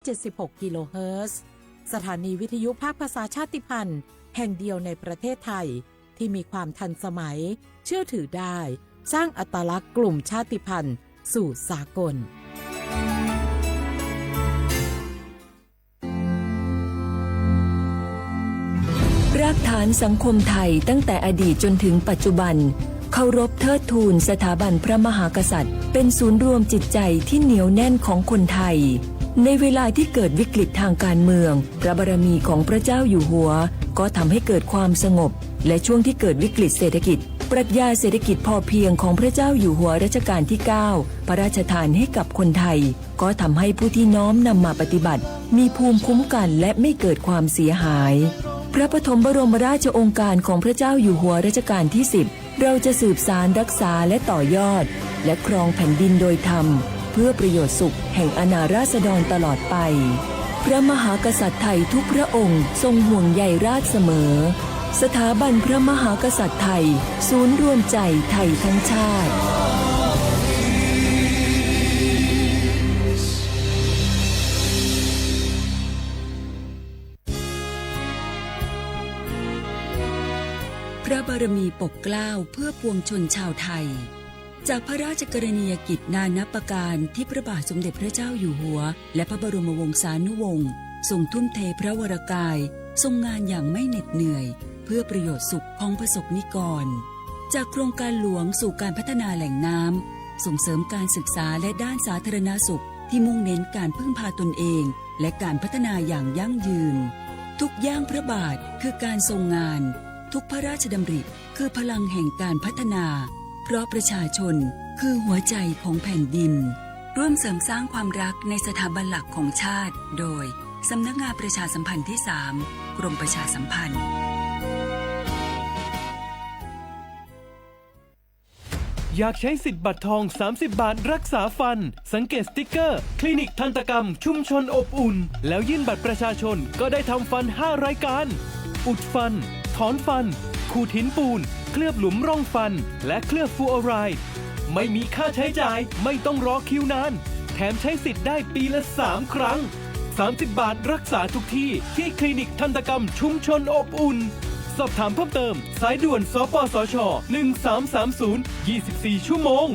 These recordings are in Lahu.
เจ็ดสิบหกกิโลเฮิรตซ์ สถานีวิทยุภาคภาษาชาติพันธุ์แห่งเดียวในประเทศไทยที่มีความทันสมัย เชื่อถือได้ สร้างอัตลักษณ์กลุ่มชาติพันธุ์สู่สากล รากฐานสังคมไทยตั้งแต่อดีตจนถึงปัจจุบัน เคารพเทิดทูนสถาบันพระมหากษัตริย์ เป็นศูนย์รวมจิตใจที่เหนียวแน่นของคนไทย ในเวลาที่เกิดวิกฤตทางการเมือง พระบารมีของพระเจ้าอยู่หัว ก็ทำให้เกิดความสงบ และช่วงที่เกิดวิกฤตเศรษฐกิจ ปรัชญาเศรษฐกิจพอเพียงของพระเจ้าอยู่หัวรัชกาลที่เก้า พระราชทานให้กับคนไทย ก็ทำให้ผู้ที่น้อมนำมาปฏิบัติ มีภูมิคุ้มกันและไม่เกิดความเสียหาย พระปฐมบรมราชโองการของพระเจ้าอยู่หัวรัชกาลที่สิบ เราจะสืบสานรักษาและต่อยอด และครองแผ่นดินโดยธรรม เพื่อประโยชน์สุขแห่งอาณาราษฎรตลอดไป พระมหากษัตริย์ไทยทุกพระองค์ทรงห่วงใยราษฎรเสมอ สถาบันพระมหากษัตริย์ไทย ศูนย์รวมใจไทยทั้งชาติ พระบารมีปกเกล้าเพื่อปวงชนชาวไทย จากพระราชกรณียกิจนานับประการที่พระบาทสมเด็จพระเจ้าอยู่หัว และพระบรมวงศานุวงศ์ ทรงทุ่มเทพระวรกาย ทรงงานอย่างไม่เหน็ดเหนื่อย เพื่อประโยชน์สุขของประสบนิกร จากโครงการหลวงสู่การพัฒนาแหล่งน้ำ ส่งเสริมการศึกษาและด้านสาธารณสุข ที่มุ่งเน้นการพึ่งพาตนเอง และการพัฒนาอย่างยั่งยืน ทุกย่างพระบาทคือการทรงงาน ทุกพระราชดำริคือพลังแห่งการพัฒนา เพราะประชาชนคือหัวใจของแผ่นดิน ร่วมเสริมสร้างความรักในสถาบันหลักของชาติ โดย สำนักงานประชาสัมพันธ์ที่สาม กรมประชาสัมพันธ์ อยากใช้สิทธิ์บัตรทอง สามสิบ บาทรักษาฟัน สังเกตสติ๊กเกอร์ คลินิกทันตกรรมชุมชนอบอุ่น แล้วยื่นบัตรประชาชน ก็ได้ทำฟัน ห้า รายการ อุดฟัน ถอนฟัน ขูดหินปูน เคลือบหลุมร่องฟัน และเคลือบฟลูออไรด์ ไม่มีค่าใช้จ่าย ไม่ต้องรอคิวนาน แถมใช้สิทธิ์ได้ปีละ สาม ครั้ง สามสิบ บาทรักษาทุกที่ ที่คลินิกทันตกรรมชุมชนอบอุ่น สอบถามเพิ่มเติม สายด่วน สปสช หนึ่งสามสามศูนย์ ยี่สิบสี่ ชั่วโมง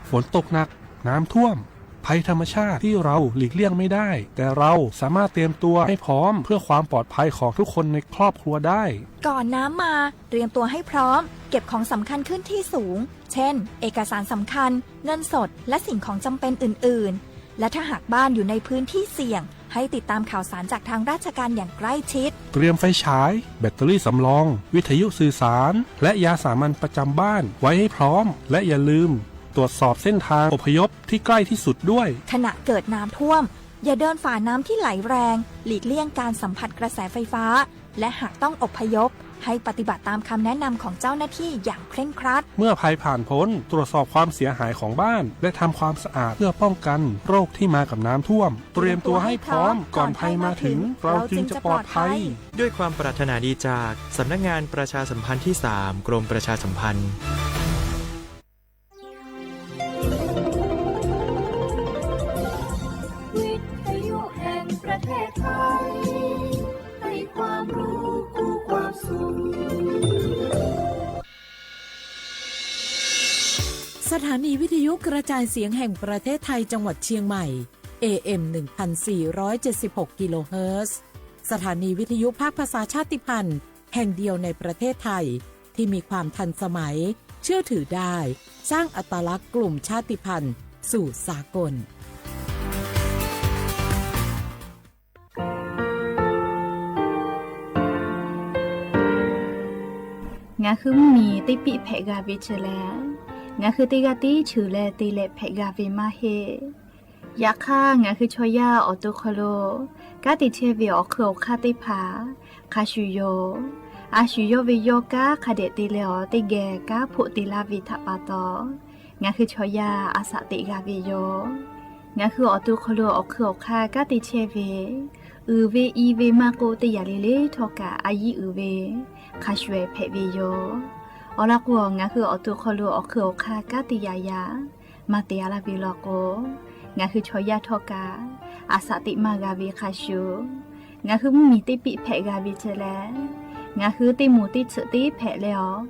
ฝนตกหนัก น้ำท่วม ภัยธรรมชาติที่เราหลีกเลี่ยงไม่ได้ แต่เราสามารถเตรียมตัวให้พร้อมเพื่อความปลอดภัยของทุกคนในครอบครัวได้ ก่อนน้ำมา เตรียมตัวให้พร้อม เก็บของสำคัญขึ้นที่สูง เช่น เอกสารสำคัญ เงินสด และสิ่งของจำเป็นอื่นๆ และถ้าหากบ้านอยู่ในพื้นที่เสี่ยง ให้ติดตามข่าวสารจากทางราชการอย่างใกล้ชิด เตรียมไฟฉาย แบตเตอรี่สำรอง วิทยุสื่อสาร และยาสามัญประจำบ้านไว้ให้พร้อม และอย่าลืมตรวจสอบเส้นทางอพยพที่ใกล้ที่สุดด้วย ขณะเกิดน้ำท่วม อย่าเดินฝ่าน้ำที่ไหลแรง หลีกเลี่ยงการสัมผัสกระแสไฟฟ้า และหากต้องอพยพ ให้ปฏิบัติตามคำแนะนำของเจ้าหน้าที่อย่างเคร่งครัด เมื่อภัยผ่านพ้น ตรวจสอบความเสียหายของบ้าน และทำความสะอาดเพื่อป้องกันโรคที่มากับน้ำท่วม เตรียมตัวให้พร้อม ก่อนภัยมาถึง เราจึงจะปลอดภัย ด้วยความปรารถนาดีจากสำนักงานประชาสัมพันธ์ที่สาม กรมประชาสัมพันธ์ วิทยุแห่งประเทศไทย ให้ความรู้คู่ความสุข สถานีวิทยุกระจายเสียงแห่งประเทศไทยจังหวัดเชียงใหม่ เอเอ็ม หนึ่งพันสี่ร้อยเจ็ดสิบหกกิโลเฮิรตซ์ สถานีวิทยุภาคภาษาชาติพันธุ์แห่งเดียวในประเทศไทย ที่มีความทันสมัย เชื่อถือได้ สร้างอัตลักษณ์กลุ่มชาติพันธุ์สู่สากล Ngaˬ hui mvuhˇmiˬ teˇ piˆ hpehꞈ g'a ve chi lehˬ, ngaˬ hui teˇ g'aˇ tiˉ cheuˬ leh te leh hpehꞈ g'a ve maˇ heˆ. Yaꞈ hk'aˇ, ngaˬ hui chaw yaˇ awˬ to hk'aw lo kanˉ te chehˇ ve awˬ hk'eun awˬ hk'aˇ teˇ hpaˍ hk'a shuˍ yoˬ. A shuˍ yawˇ ve yawˇ kanˉ hk'a dehꞈ te leh awˬ teˇ geh kanˉ hpoˆ te laˇ ve htaꞈ pa taw, ngaˬ hui chaw yaˇ a shaꞈ teꞈ g'a ve yoˬ. Ngaˬ hui awˬ to hk'aw lo awˬ hk'eun awˬ hk'aˇ kanˉ te chehˇ ve, uiˍ ve i ve maˇ k'oˆ, teˇ yanˇ le le htawˇ kaꞈ a yiˉ uiˍ ve hk'a shuˍ hpehꞈ ve yoˬ. Awˬ lawn k'o, ngaˬ hui awˬ to hk'aw lo awˬ hk'eun awˬ hk'aˇ kanˉ te yaꞈ yaꞈ maˇ te a laˇ ve law k'o, ngaˬ hui chaw yaˇ htawˇ kaꞈ aˬ shaꞈ teꞈ maˇ g'a ve hk'a shuˍ, ngaˬ hui mvuhˇmiˬ teˇ piˆ hpehꞈ g'a ve chi leh, ngaˬ hui teˇ moˍ teˇ tsuhꞈ teˇ hpehꞈ leh awˬ,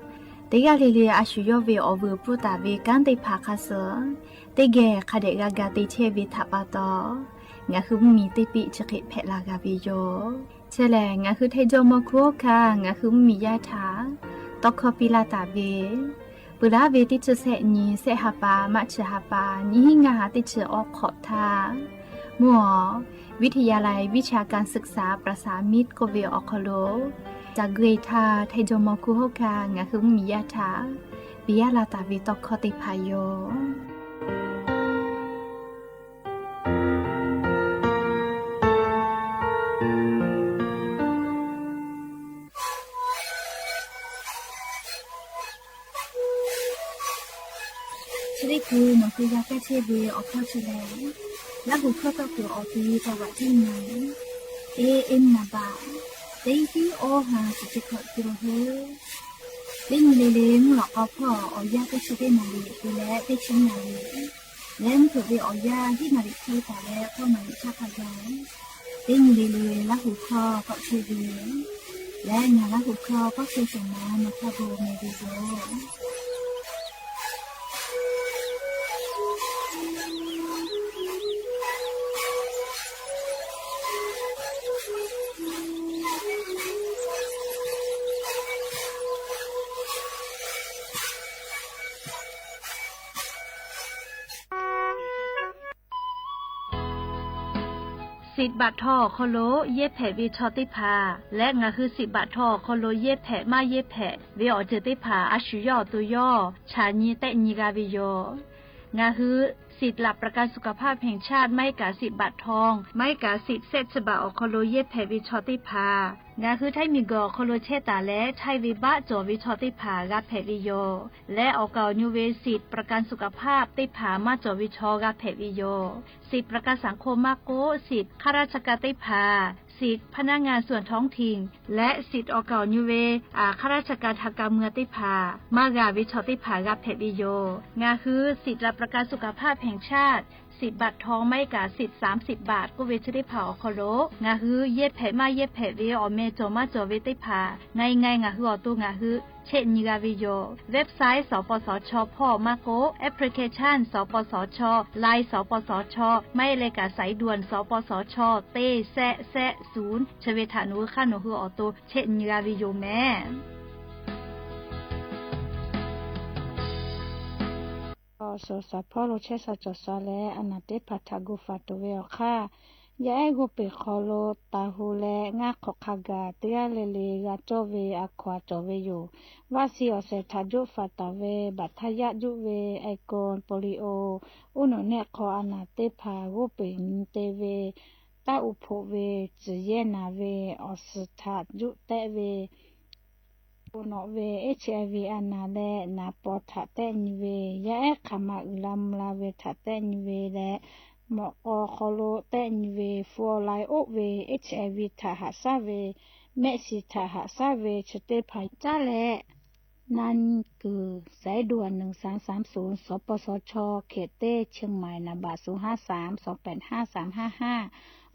teˇ g'aˇ le le a shu yawˇ ve awˬ vuiˬ pfuhˇ taˍ ve kanˉ teˇ hpaˍ hk'a suh teˇ geh hk'a dehꞈ g'a ga te chehˇ ve htaꞈ pa taw, ngaˬ hui mvuhˇmiˬ teˇ piˆ chi hk'e hpehꞈ la g'a ve yoˬ. Chi lehˬ, ngaˬ hui Htaiˇ jawˇmawˇ hkunˉ hawˉ hkanˇ ngaˬ hui mvuhˇmiˬ yaˇ htaꞈ tawˇ hkawˇ piˇ laˇ taˍ ve, peuˬ laˉ ve teˇ chi sehˆ nyi sehˆ ha pa maˇ chi ha pa nyiˇ hinˉ ngaˇ ha teˇ chi awˬ hk'awꞈ htaˇ, mvuhˇ awˬ วิทยาลัยวิชาการศึกษาประสามิตร k'oˆ ve awˬ hk'aw lo ca gui htaˇ, Htaiˇ jawˇmawˇ hkunˉ hawˉ hkanˇ ngaˬ hui mvuhˇmiˬ yaˇ htaꞈ piˇ laˇ taˍ ve tawˇ hkawˇ teˇ hpaˍ yoˬ. Chi teˇ hkui nawˬ hui g'a kaˇ chehˇ ve awˬ hkawˇ chi lehˬ, Laˇ huˍ hkawˇ tawˆ kuiˬ awˬ ti จังหวัดเชียงใหม่ A M naˍ baꞈ teˇ hiˉ awˇ ha chi chi hkawꞈ te heuˆ. Teˇ nyi le le mvuhˇ lawꞈ k'aw hpawˇ awˬ yanˇ teˇ chi teˇ naˍ riˍ te leh teˇ chi naˍ riˍ leh mvuhˇ hpeuꞈ ve awˬ yanˇ hiˉ naˍ riˍ hk'e taˍ leh k'awˇ naˍ riˍ chaˇ hk'a gaˬ, teˇ nyi le le Laˇ huˍ hkawˇ k'awꞈ chehˇ ve leh ngaˬ Laˇ huˍ hkawˇ k'awꞈ chehˇ shawˍ ma nawˬ hk'a gaˬ meh ve yoˬ. Siꞈ baꞈ htaw awˬ hk'aw lo yehˇ hpehꞈ ve chaw teˇ hpaˍ leh ngaˬ hui siꞈ baꞈ htaw awˬ hk'aw lo yehˇ hpehꞈ maˇ yehˇ hpehꞈ ve awˬ ceuˬ teˇ hpaˍ a shu yawˇ awˬ to yawˇ chaꞈ nyi tehˆ nyi g'a ve yoˬ. Ngaˬ hui สิทธิ์หลักประกันสุขภาพแห่งชาติ maˇ heˆ kaꞈ siꞈ baꞈ htaw maˇ heˆ kaꞈ siꞈ sehˆ chi baꞈ awˬ hk'aw lo yehˇ hpehꞈ ve chaw teˇ hpaˍ ngaˬ hui Htaiˇ miˬguiˬ awˬ hk'aw lo chehˇ taˍ leh chaiˇ ve baˆ cawˬ ve chaw teˇ hpaˍ g'a hpehꞈ ve yoˬ. Leh awˬ kaˍ awˬ nyu ve siꞈ ประกันสุขภาพ teˇ hpaˍ maˇ cawˬ ve chaw g'a hpehꞈ ve yoˬ. Siꞈ ประกันสังคม maˇ k'oˆ, siꞈ ข้าราชการ teˇ hpaˍ, siꞈ พนักงานส่วนท้องถิ่น leh siꞈ awˬ kaˍ awˬ nyu ve ข้าราชการทางการเมือง teˇ hpaˍ maˇ g'a ve chaw teˇ hpaˍ g'a hpehꞈ ve yoˬ. Ngaˬ hui สิทธิ์หลักประกันสุขภาพแห่งชาติ สิทธิ์บัตรทอง maˇ heˆ kaꞈ siꞈ สามสิบ baꞈ k'oˆ ve chi teˇ hpaˍ awˬ hk'aw lo ngaˬ hui yehˇ hpehꞈ maˇ yehˇ hpehꞈ ve awˬ meh cawˬ maˇ cawˬ ve teˇ hpaˍ ngaˬ ngaˬ ngaˬ hui awˬ to ngaˬ hui chehˆ nyi g'a ve yoˬ. Website สปสช hpawˇ maˇ k'oˆ, application สปสช, Line สปสช, maˇ heˆ leh kaꞈ สายด่วน สปสช teˇ sehˆ sehˆ ศูนย์ chi ve htaꞈ nawˬ hui hk'aˇ nawˬ hui awˬ to chehˆ nyi g'a ve yoˬ meh. Awˬ suˍ shaˍ hpawˇ lo chehˇ sha cawˬ sha leh a naˍ teˇ hpaˍ htaꞈ gu faˍ tuˬ ve awˬ hk'aˇ, yaˇ ehˉ g'oˇ peˬ hk'aw lo taˍ hu leh ngaˇ hk'awꞈ hk'a gaˬ teˇ g'aˇ le le g'a cawˇ ve a hkaw a cawˬ ve yoˬ. Vaˆ shiˍ awˬ shehˍ htaꞈ juˆ faˍ taˍ ve, baꞈ htaˇ yaˆ juˆ ve, ไอโฟน โปลิโอ uˉ nawꞈ nehˆ hk'aw a naˍ teˇ hpaˍ g'oˇ peˬ nyi te ve, taˇ uˉ hpoꞈ ve, tcuhˬ yehˇ naˍ ve, awˬ suˍ htaꞈ juˆ tehˆ ve, bon nawꞈ ve, HIV a naˍ leh naˍ paw htaꞈ tehˆ nyi ve, yaˇ ehˉ hk'aˬ ma uiˍ la mvuh la ve htaꞈ tehˆ nyi ve leh, mawꞈ k'aw hk'aw lo tehˆ nyi ve, fu awˬ lai oˆ ve, HIV htaꞈ haꞈ shaˉ ve, mehˆ shiˍ htaꞈ haꞈ shaˉ ve chi teˇ hpaˍ caˉ leh, na nyi kuiˬ สายด่วน หนึ่งสามสามศูนย์ สปสช เขตเต้ เชียงใหม่ naˍ baꞈ ศูนย์ห้าสาม สองแปดห้า สามห้าห้า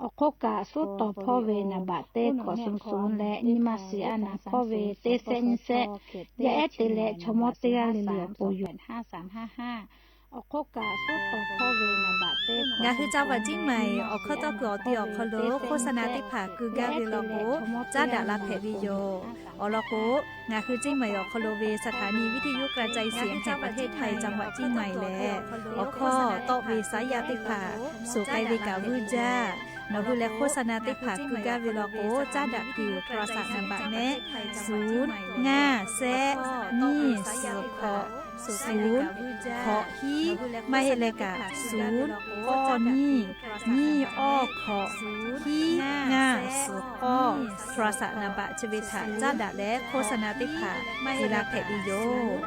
awˬ hk'oˆ kaꞈ suˉ tawˍ hpawˇ ve naˍ baꞈ teˇ hkawꞈ ศูนย์ศูนย์ leh nyi ma shiˍ a naˍ hpawˇ ve teˇ sehˆ nyiˇ sehˆ, yaˇ ehˉ te leh chaw mawˇ teˇ g'aˇ le le awˬ pon yoˬ. Awˬ hk'oˆ kaꞈ suˉ tawˍ hpawˇ ve naˍ baꞈ teˇ hkawꞈ, ngaˬ hui จังหวัดเชียงใหม่ awˬ hkawˇ tawˇ kuiˬ awˬ ti awˬ hk'aw lo โฆษณา teˇ hpaˍ keu gaˇ ve law k'o, caˉ daꞈ la hpehꞈ ve yoˬ. Awˬ lawn k'o, ngaˬ hui เชียงใหม่ awˬ hk'aw lo ve สถานีวิทยุกระจายเสียงแห่งประเทศไทย จังหวัดเชียงใหม่ lehˬ, awˬ hkawˇ tawˆ ve saˉ yaˇ teˇ hpaˍ suhˍ k'ai ve kaꞈ vuiˇ jaˇ. Nawˬ hui leh โฆษณา teˇ hpaˍ keu gaˇ ve law k'o, caˉ daꞈ kuiˬ โทรศัพท์ naˍ baꞈ mehˆ ศูนย์ ngaˇ แซะ nyiˇ suhˍ hk'awꞈ ศูนย์ hkawꞈ hiˉ, maˇ heˆ leh kaꞈ ศูนย์ k'awˇ nyiˇ, nyiˇ awˇ hkawꞈ, hiˉ ngaˇ suhˍ k'awˇ, โทรศัพท์ naˍ baꞈ chi ve htaꞈ caˉ daꞈ leh โฆษณา teˇ hpaˍ maˇ heˆ la hpehꞈ ve yoˬ.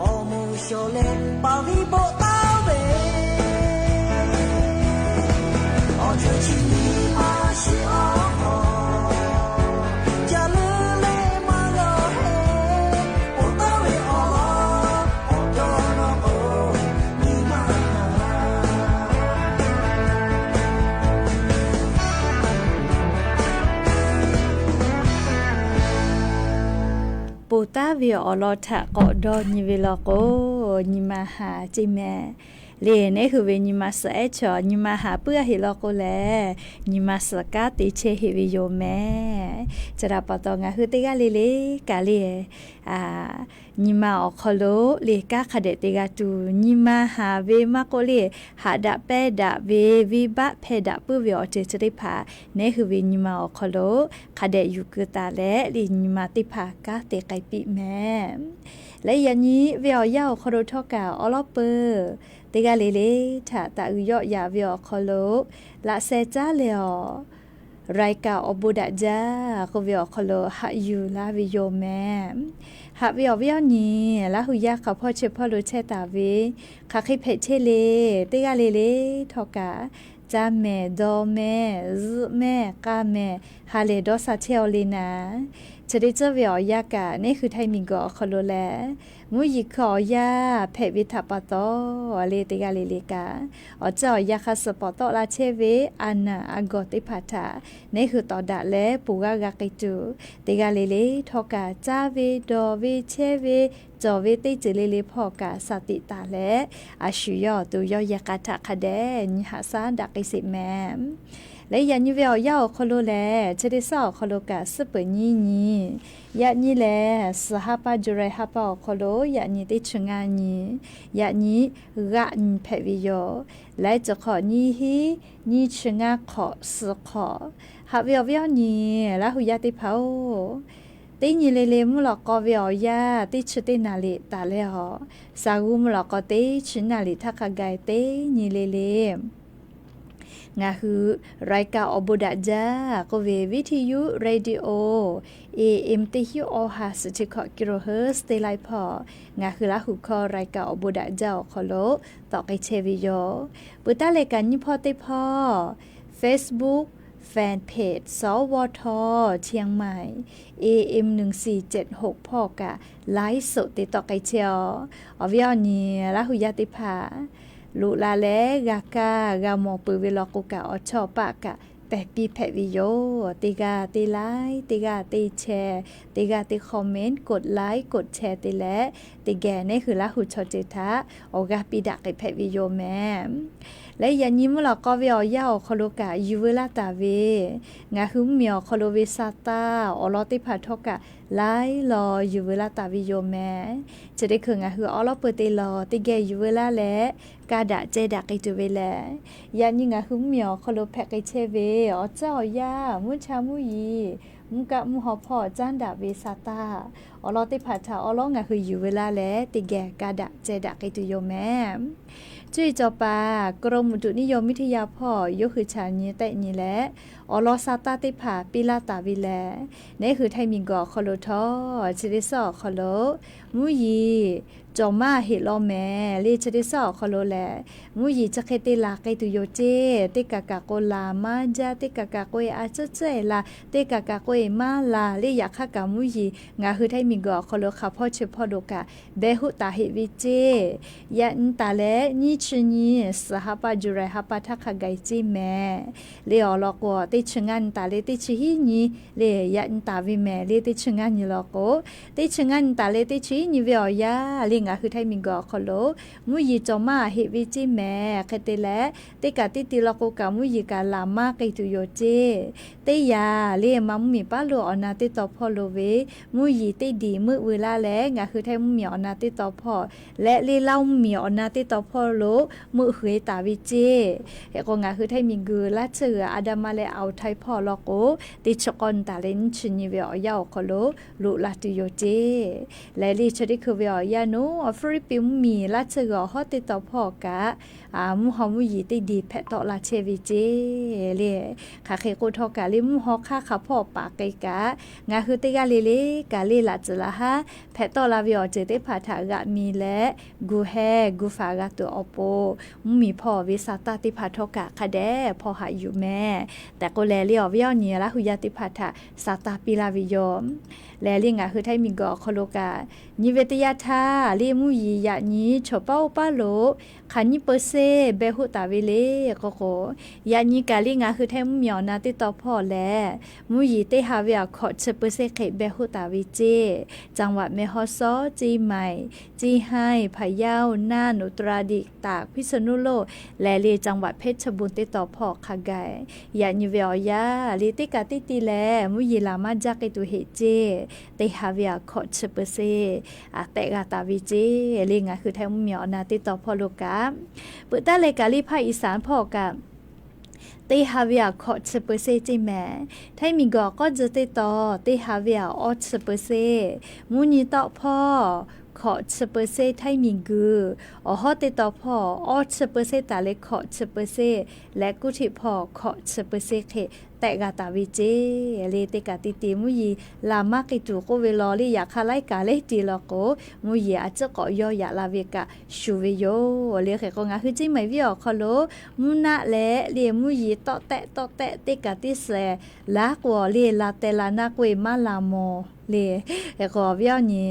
Awˬ moˍ shawˍ leh paˍ viˉ bawˆ taˍ ve, awˬ ceuˬ chi nyi ma shiˍ awˬ hk'aw, ca leuˉ leh maˇ g'a heˆ, oˇ taˍ ve awˬ lawn, awˬ cawˇ nawˬ k'o, nyi ma Ponˬ taˍ ve awˬ lawn htaꞈ k'awꞈ dawˇ nyi ve law k'o, nyi ma haˍ ceˇ mehˍ. Lehˬ, neˉ hui ve nyi ma suhˍ ehˉ chaw nyi ma haˍ puiˉ a heˆ law k'o lehˬ, nyi ma suhˍ kanˉ te chehˇ heˆ ve yoˬ mehˍ. Chi htaꞈ pa taw, ngaˬ hui teˇ g'aˇ le le kaꞈ lehˬ, nyi ma awˬ hk'aw lo lehˬ kanˉ hk'a dehꞈ te g'a tuˬ, nyi ma haˍ ve maˇ k'oˆ lehˬ, haꞈ daꞈ pehˇ daꞈ ve, venˇ baˆ hpehˇ daꞈ puiˉ ve awˬ ceuˬ chi teˇ hpaˍ neˉ hui ve nyi ma awˬ hk'aw lo hk'a dehꞈ yuˬ keu taˍ leh, lehˬ nyi ma teˇ hpaˍ kanˉ te k'ai piˇ mehˍ. Leh yaꞈ nyi ve awˬ yanˇ awˬ hk'aw lo htawˇ kaꞈ awˬ lawn peuˬ, teˇ g'aˇ le le htaꞈ taˍ uiˍ yawˆ yaꞈ ve awˬ hk'aw lo, laꞈ sheh caˉ leh awˬ รายการ awˬ bon daꞈ jaˇ k'oˆ ve awˬ hk'aw lo haꞈ yuˬ laˇ ve yoˬ mehˍ. Haꞈ ve awˬ viˉ awˬ nyi, Laˇ hu yaˇ hk'aˬ hpawˇ chi hpawˇ lo chehˇ taˍ ve, hk'aˬ hk'e hpehꞈ chehˇ le, teˇ g'aˇ le le htawˇ kaꞈ, caˇ mehˍ, dawˇ mehˍ, zuhˆ mehˍ, k'aˇ mehˍ, ha lehˬ dawˇ sha chehˇ aw le naˍ. Chi teˇ ceuˬ ve awˬ yanˇ kaꞈ neˉ hui Htaiˇ miˬguiˬ awˬ hk'aw lo lehˬ, mvuhˇ yeˬ hkui awˬ yanˇ hpehꞈ ve htaꞈ pa taw, le teˇ g'aˇ le le kaꞈ, awˬ ceuˬ awˬ yanˇ hk'a suhˍ pawˍ tawˆ la chehˇ ve a naˬ a gawˬ teˇ hpaˍ htaꞈ neˉ hui tawˍ daꞈ leh ponˬ g'aˇ g'a k'ai tuˬ, teˇ g'aˇ le le htawˇ kaꞈ caˇ ve, dawˬ ve, chehˇ ve, cawˬ ve teˇ ceuˬ le le hpawˇ kaꞈ sha tiꞈ taˍ leh, a shu yawˇ awˬ to yawˇ yehˬ k'a htaꞈ hk'a dehꞈ nyi haꞈ shaˉ daꞈ k'ai sheˍ mehˍ. Leh yaꞈ nyi ve awˬ yanˇ awˬ hk'aw lo lehˬ, chi teˇ shaˉ awˬ hk'aw lo kaꞈ suhˉ peuˬ nyiˇ nyi, yaꞈ nyi lehˬ suhˍ ha pa July ha pa awˬ hk'aw lo yaꞈ nyi teˇ chi ngaˇ nyi, yaꞈ nyi g'aˆ nyi hpehꞈ ve yoˬ. Laiˉ ceuˬ hk'awꞈ nyiˇ hinˉ nyiˇ chi ngaˇ hk'awꞈ suhˍ hk'awꞈ. Haꞈ ve awˬ viˉ awˬ nyi, Laˇ hu yaˇ teˇ hpaˍ-oˬ, teˇ nyi le le mvuhˇ lawꞈ k'aw ve awˬ yanˇ teˇ chi teˇ naˍ riˍ taˍ leh awˬ, shaˍ g'uˇ mvuhˇ lawꞈ k'aw teˇ chi naˍ riˍ htaˇ hk'a gaˬ teˇ nyi le le ngaˬ hui รายการ awˬ bon daꞈ jaˇ k'oˆ ve วิทยุ radio A M teˇ hinˉ awˬ ha suhˍ chi hkawꞈ kilohertz teˇ laiˉ hpawˇ, ngaˬ hui Laˇ hu hkawˇ รายการ awˬ bon daꞈ jaˇ awˬ hk'aw lo tawˆ k'ai chehˇ ve yoˬ. Peuˬ taˉ leh kaꞈ nyiˇ hpawˇ teˇ hpawˇ, Facebook fan page สวท เชียงใหม่ A M หนึ่งสี่เจ็ดหก hpawˇ kaꞈ ไลฟ์สด te tawˆ k'ai chehˇ aw. Awˬ viˉ awˬ nyi, Laˇ hu yaˇ teˇ hpaˍ loꞈ la leh g'a kaˇ g'a mawˬ peuˬ ve law k'o kaꞈ, awˬ chawˇ paˆ kaꞈ pehˬ piˇ hpehꞈ ve yoˬ. Teˇ g'aˇ teˇ like, teˇ g'aˇ teˇ share, teˇ g'aˇ teˇ comment, กด like กด share te leh, teˇ geh neˉ hui Laˇ hu chaw ceuˬ htaꞈ awˬ g'aˇ piˇ daꞈ k'ai hpehꞈ ve yoˬ mehˍ. Leh yaꞈ nyi mvuhˇ lawꞈ k'aw ve awˬ yanˇ awˬ hk'aw lo kaꞈ yuˬ veu laˇ taˍ ve, ngaˬ hui mvuhˇ miˬ awˬ hk'aw lo ve sa taˇ awˬ lawn teˇ hpaˍ htawˇ kaꞈ laiˉ law yuˬ veu laˇ taˍ ve yoˬ mehˍ. Chi teˇ hkui ngaˬ hui awˉ lawˉ peuˬ te lawˬ teˇ geh yuˬ veu laˇ leh, ka daꞈ ceh daꞈ k'ai tuˬ ve lehˬ, yaꞈ nyi ngaˬ hui mvuhˇ miˬ awˬ hk'aw lo hpehꞈ k'ai chehˇ ve awˬ ceuˬ awˬ yanˇ, mvuhˇ cha mvuhˇ yeˬ, mvuhˇ kaˆ mvuhˇ haw hpawˇ caˉ daꞈ ve sa taˇ awˬ lawn teˇ hpaˍ htaꞈ awˉ lawˉ ngaˬ hui yuˬ veu laˇ leh, teˇ geh ka daꞈ ceh daꞈ k'ai tuˬ yoˬ mehˍ. Cuˇ yiˍ cawˬ paˍ กรมอุตุนิยมวิทยา hpawˇ yawˇ hui chaꞈ nyi tehˆ nyi leh, awˬ lawn sa taˇ teˇ hpaˍ piˇ laˇ taˍ ve lehˬ, neˉ hui Htaiˇ miˬguiˬ awˬ hk'aw lo htawˇ chi teˇ shaˉ awˬ hk'aw lo mvuhˇ yeˬ cawˬ maˇ heˆ law mehˍ. Le chi teˇ shaˉ awˬ hk'aw lo lehˬ, mvuhˇ yeˬ chi hk'e te laˬ k'ai tuˬ yoˬ ceˇ. Teˇ kaꞈ kaꞈ k'o laˬ maˇ jaˇ, teˇ kaꞈ kaꞈ k'o e a cuhˉ cuhˉ e laˬ, teˇ kaꞈ kaꞈ k'o e maˇ laˬ. Le yaꞈ hk'aˇ kaꞈ mvuhˇ yeˬ ngaˬ hui Htaiˇ miˬguiˬ awˬ hk'aw lo hk'aˬ hpawˇ chi hpawˇ lo kaꞈ behˬ hoˆ taˍ heˆ ve ceˇ. Yaꞈ nyi taˍ leh nyiˇ chi nyi suhˍ ha pa July ha pa htaˇ hk'a gaˬ ceˇ mehˍ. Le awˬ lawn k'o, teˇ chi ngaˇ nyi taˍ leh teˇ chi hiˉ nyi, le yaꞈ nyi taˍ ve mehˍ. Le teˇ chi ngaˇ nyi law k'o, teˇ chi ngaˇ nyi taˍ leh teˇ chi hiˉ nyi ve awˬ yanˇ le ngaˬ hui Htaiˇ miˬguiˬ awˬ hk'aw lo mvuhˇ yeˬ cawˬ maˇ heˆ ve ceˇ mehˍ. Hk'e te leh, teˇ kaꞈ teˇ ti law k'o kaꞈ mvuhˇ yeˬ kaꞈ laˬ maˇ k'ai tuˬ yoˬ ceˇ. Teˇ yanˇ le ma mvuhˇ miˬ paˉ lo awˬ na teˇ taw hpawˇ lo ve mvuhˇ yeˬ teˇ diˬ meuˆ veu laˇ leh, ngaˬ hui Htaiˇ mvuhˇ miˬ awˬ na teˇ taw hpawˇ leh le Laˇ mvuhˇ miˬ awˬ na teˇ taw hpawˇ lo meuˆ hui e taˍ ve ceˇ. Hk'e k'o ngaˬ hui Htaiˇ miˬguiˬ laˇ tsuhˇ g'uiˬ a da ma leh a Htaiˇ hpawˇ lawn k'o, teˇ chi k'awˇ nyi taˍ leh nyiˇ chi nyi ve awˬ yanˇ awˬ hk'aw lo loꞈ la tuˬ yoˬ ceˇ. Lehˬ le chi teˇ hkui ve awˬ yanˇ naˉ, Aˍfriˆ piˇ mvuhˇmiˬ laˇ tsuhˇ g'uiˬ awˬ hawˉ teˇ tawn hpawˇ kaꞈ, mvuhˇ haw mvuhˇ yeˬ teˇ diˬ hpehꞈ tawˆ la chehˇ ve ceˇ le. Hk'aˬ hk'e k'o htawˇ kaꞈ le mvuhˇ haw hk'aˇ hk'aˬ hpawˇ paˍ k'ai kaꞈ, ngaˬ hui teˇ g'aˇ le le kaꞈ le laꞈ tcuhˍ laꞈ haˉ hpehꞈ tawˆ la ve awˬ ceuˬ teˇ hpaˍ htaꞈ g'aꞈ mi leh, gu heh gu faˍ g'a tuˬ awˬ pon, mvuhˇmiˬ hpawˇ ve sa taˇ teˇ hpaˍ htawˇ kaꞈ hk'a dehꞈ hpawˇ haꞈ yuˬ mehˍ. Tehꞈ k'oˆ leh le awˬ viˉ awˬ nyi Laˇ hu yaˇ teˇ hpaˍ htaꞈ sa taˇ piˇ laˇ ve yoˬ. Lehˬ le ngaˬ hui Htaiˇ miˬguiˬ awˬ hk'aw lo kaꞈ, nyi ve teˇ yanˇ htaˇ le mvuhˇ yeˬ yaꞈ nyi chaw paˉ oˇ paˉ lo hk'aˬ nyiˇ เปอร์เซ็นต์ beh hoˆ taˍ ve le k'oˆ k'o, yaꞈ nyi kaꞈ le ngaˬ hui Htaiˇ mvuhˇmiˬ awˬ na teˇ tawn hpawˇ lehˬ, mvuhˇ yeˬ teˇ ha ve awˬ hkawꞈ chi เปอร์เซ็นต์ hk'e beh hoˆ taˍ ve ceˇ. จังหวัดแม่ฮ่องสอน เชียงใหม่ เชียงราย พะเยา น่าน อุตรดิตถ์ ตาก พิษณุโลก lehˬ le จังหวัดเพชรบูรณ์ teˇ tawn hpawˇ hk'a gaˬ, yaꞈ nyi ve awˬ yanˇ le teˇ kaꞈ teˇ ti lehˬ mvuhˇ yeˬ laˬ maˇ jaˇ k'ai tuˬ heˆ ceˇ. Teˇ ha ve awˬ hkawꞈ chi เปอร์เซ็นต์ tehꞈ g'a taˍ ve ceˇ. Le ngaˬ hui Htaiˇ mvuhˇmiˬ awˬ na teˇ tawn hpawˇ lo kaꞈ, peuꞈ taˉ leh kaꞈ le ภาคอีสาน hpawˇ kaꞈ teˇ ha ve awˬ hkawꞈ chi เปอร์เซ็นต์ ceˇ mehˍ. Htaiˇ miˬguiˬ awˬ k'awˇ tcuh teˇ tawn teˇ ha ve awˬ awˇ chi เปอร์เซ็นต์, mvuhˇ nyi tawˆ hpawˇ hkawꞈ chi เปอร์เซ็นต์ Htaiˇ miˬguiˬ, awˬ hawˉ teˇ tawn hpawˇ awˇ chi เปอร์เซ็นต์ taˍ leh hkawꞈ chi เปอร์เซ็นต์, leh kuˇ htiˆ hpawˇ hkawꞈ chi เปอร์เซ็นต์ hk'e tehꞈ g'a taˍ ve ceˇ. Le teˇ kaꞈ teˇ ti mvuhˇ yeˬ laˬ maˇ k'ai tuˬ k'oˆ ve law le yaꞈ hk'aˇ laiˉ kaꞈ laiˉ ti law k'o, mvuhˇ yeˬ a ciˉ k'awꞈ yawˇ yaꞈ la ve kaꞈ shuˍ ve yoˬ. Le hk'e k'o ngaˬ hui ceˇ maˬ viˉ awˬ hk'aw lo mvuhˇ naˆ leh le mvuhˇ yeˬ tawˆ tehˆ tawˆ tehˆ teˇ kaꞈ teˇ suhˍ laˉ k'o le la teh la naˆ k'oˆ e maˇ la mawˬ le. Hk'e k'o awˬ viˉ awˬ nyi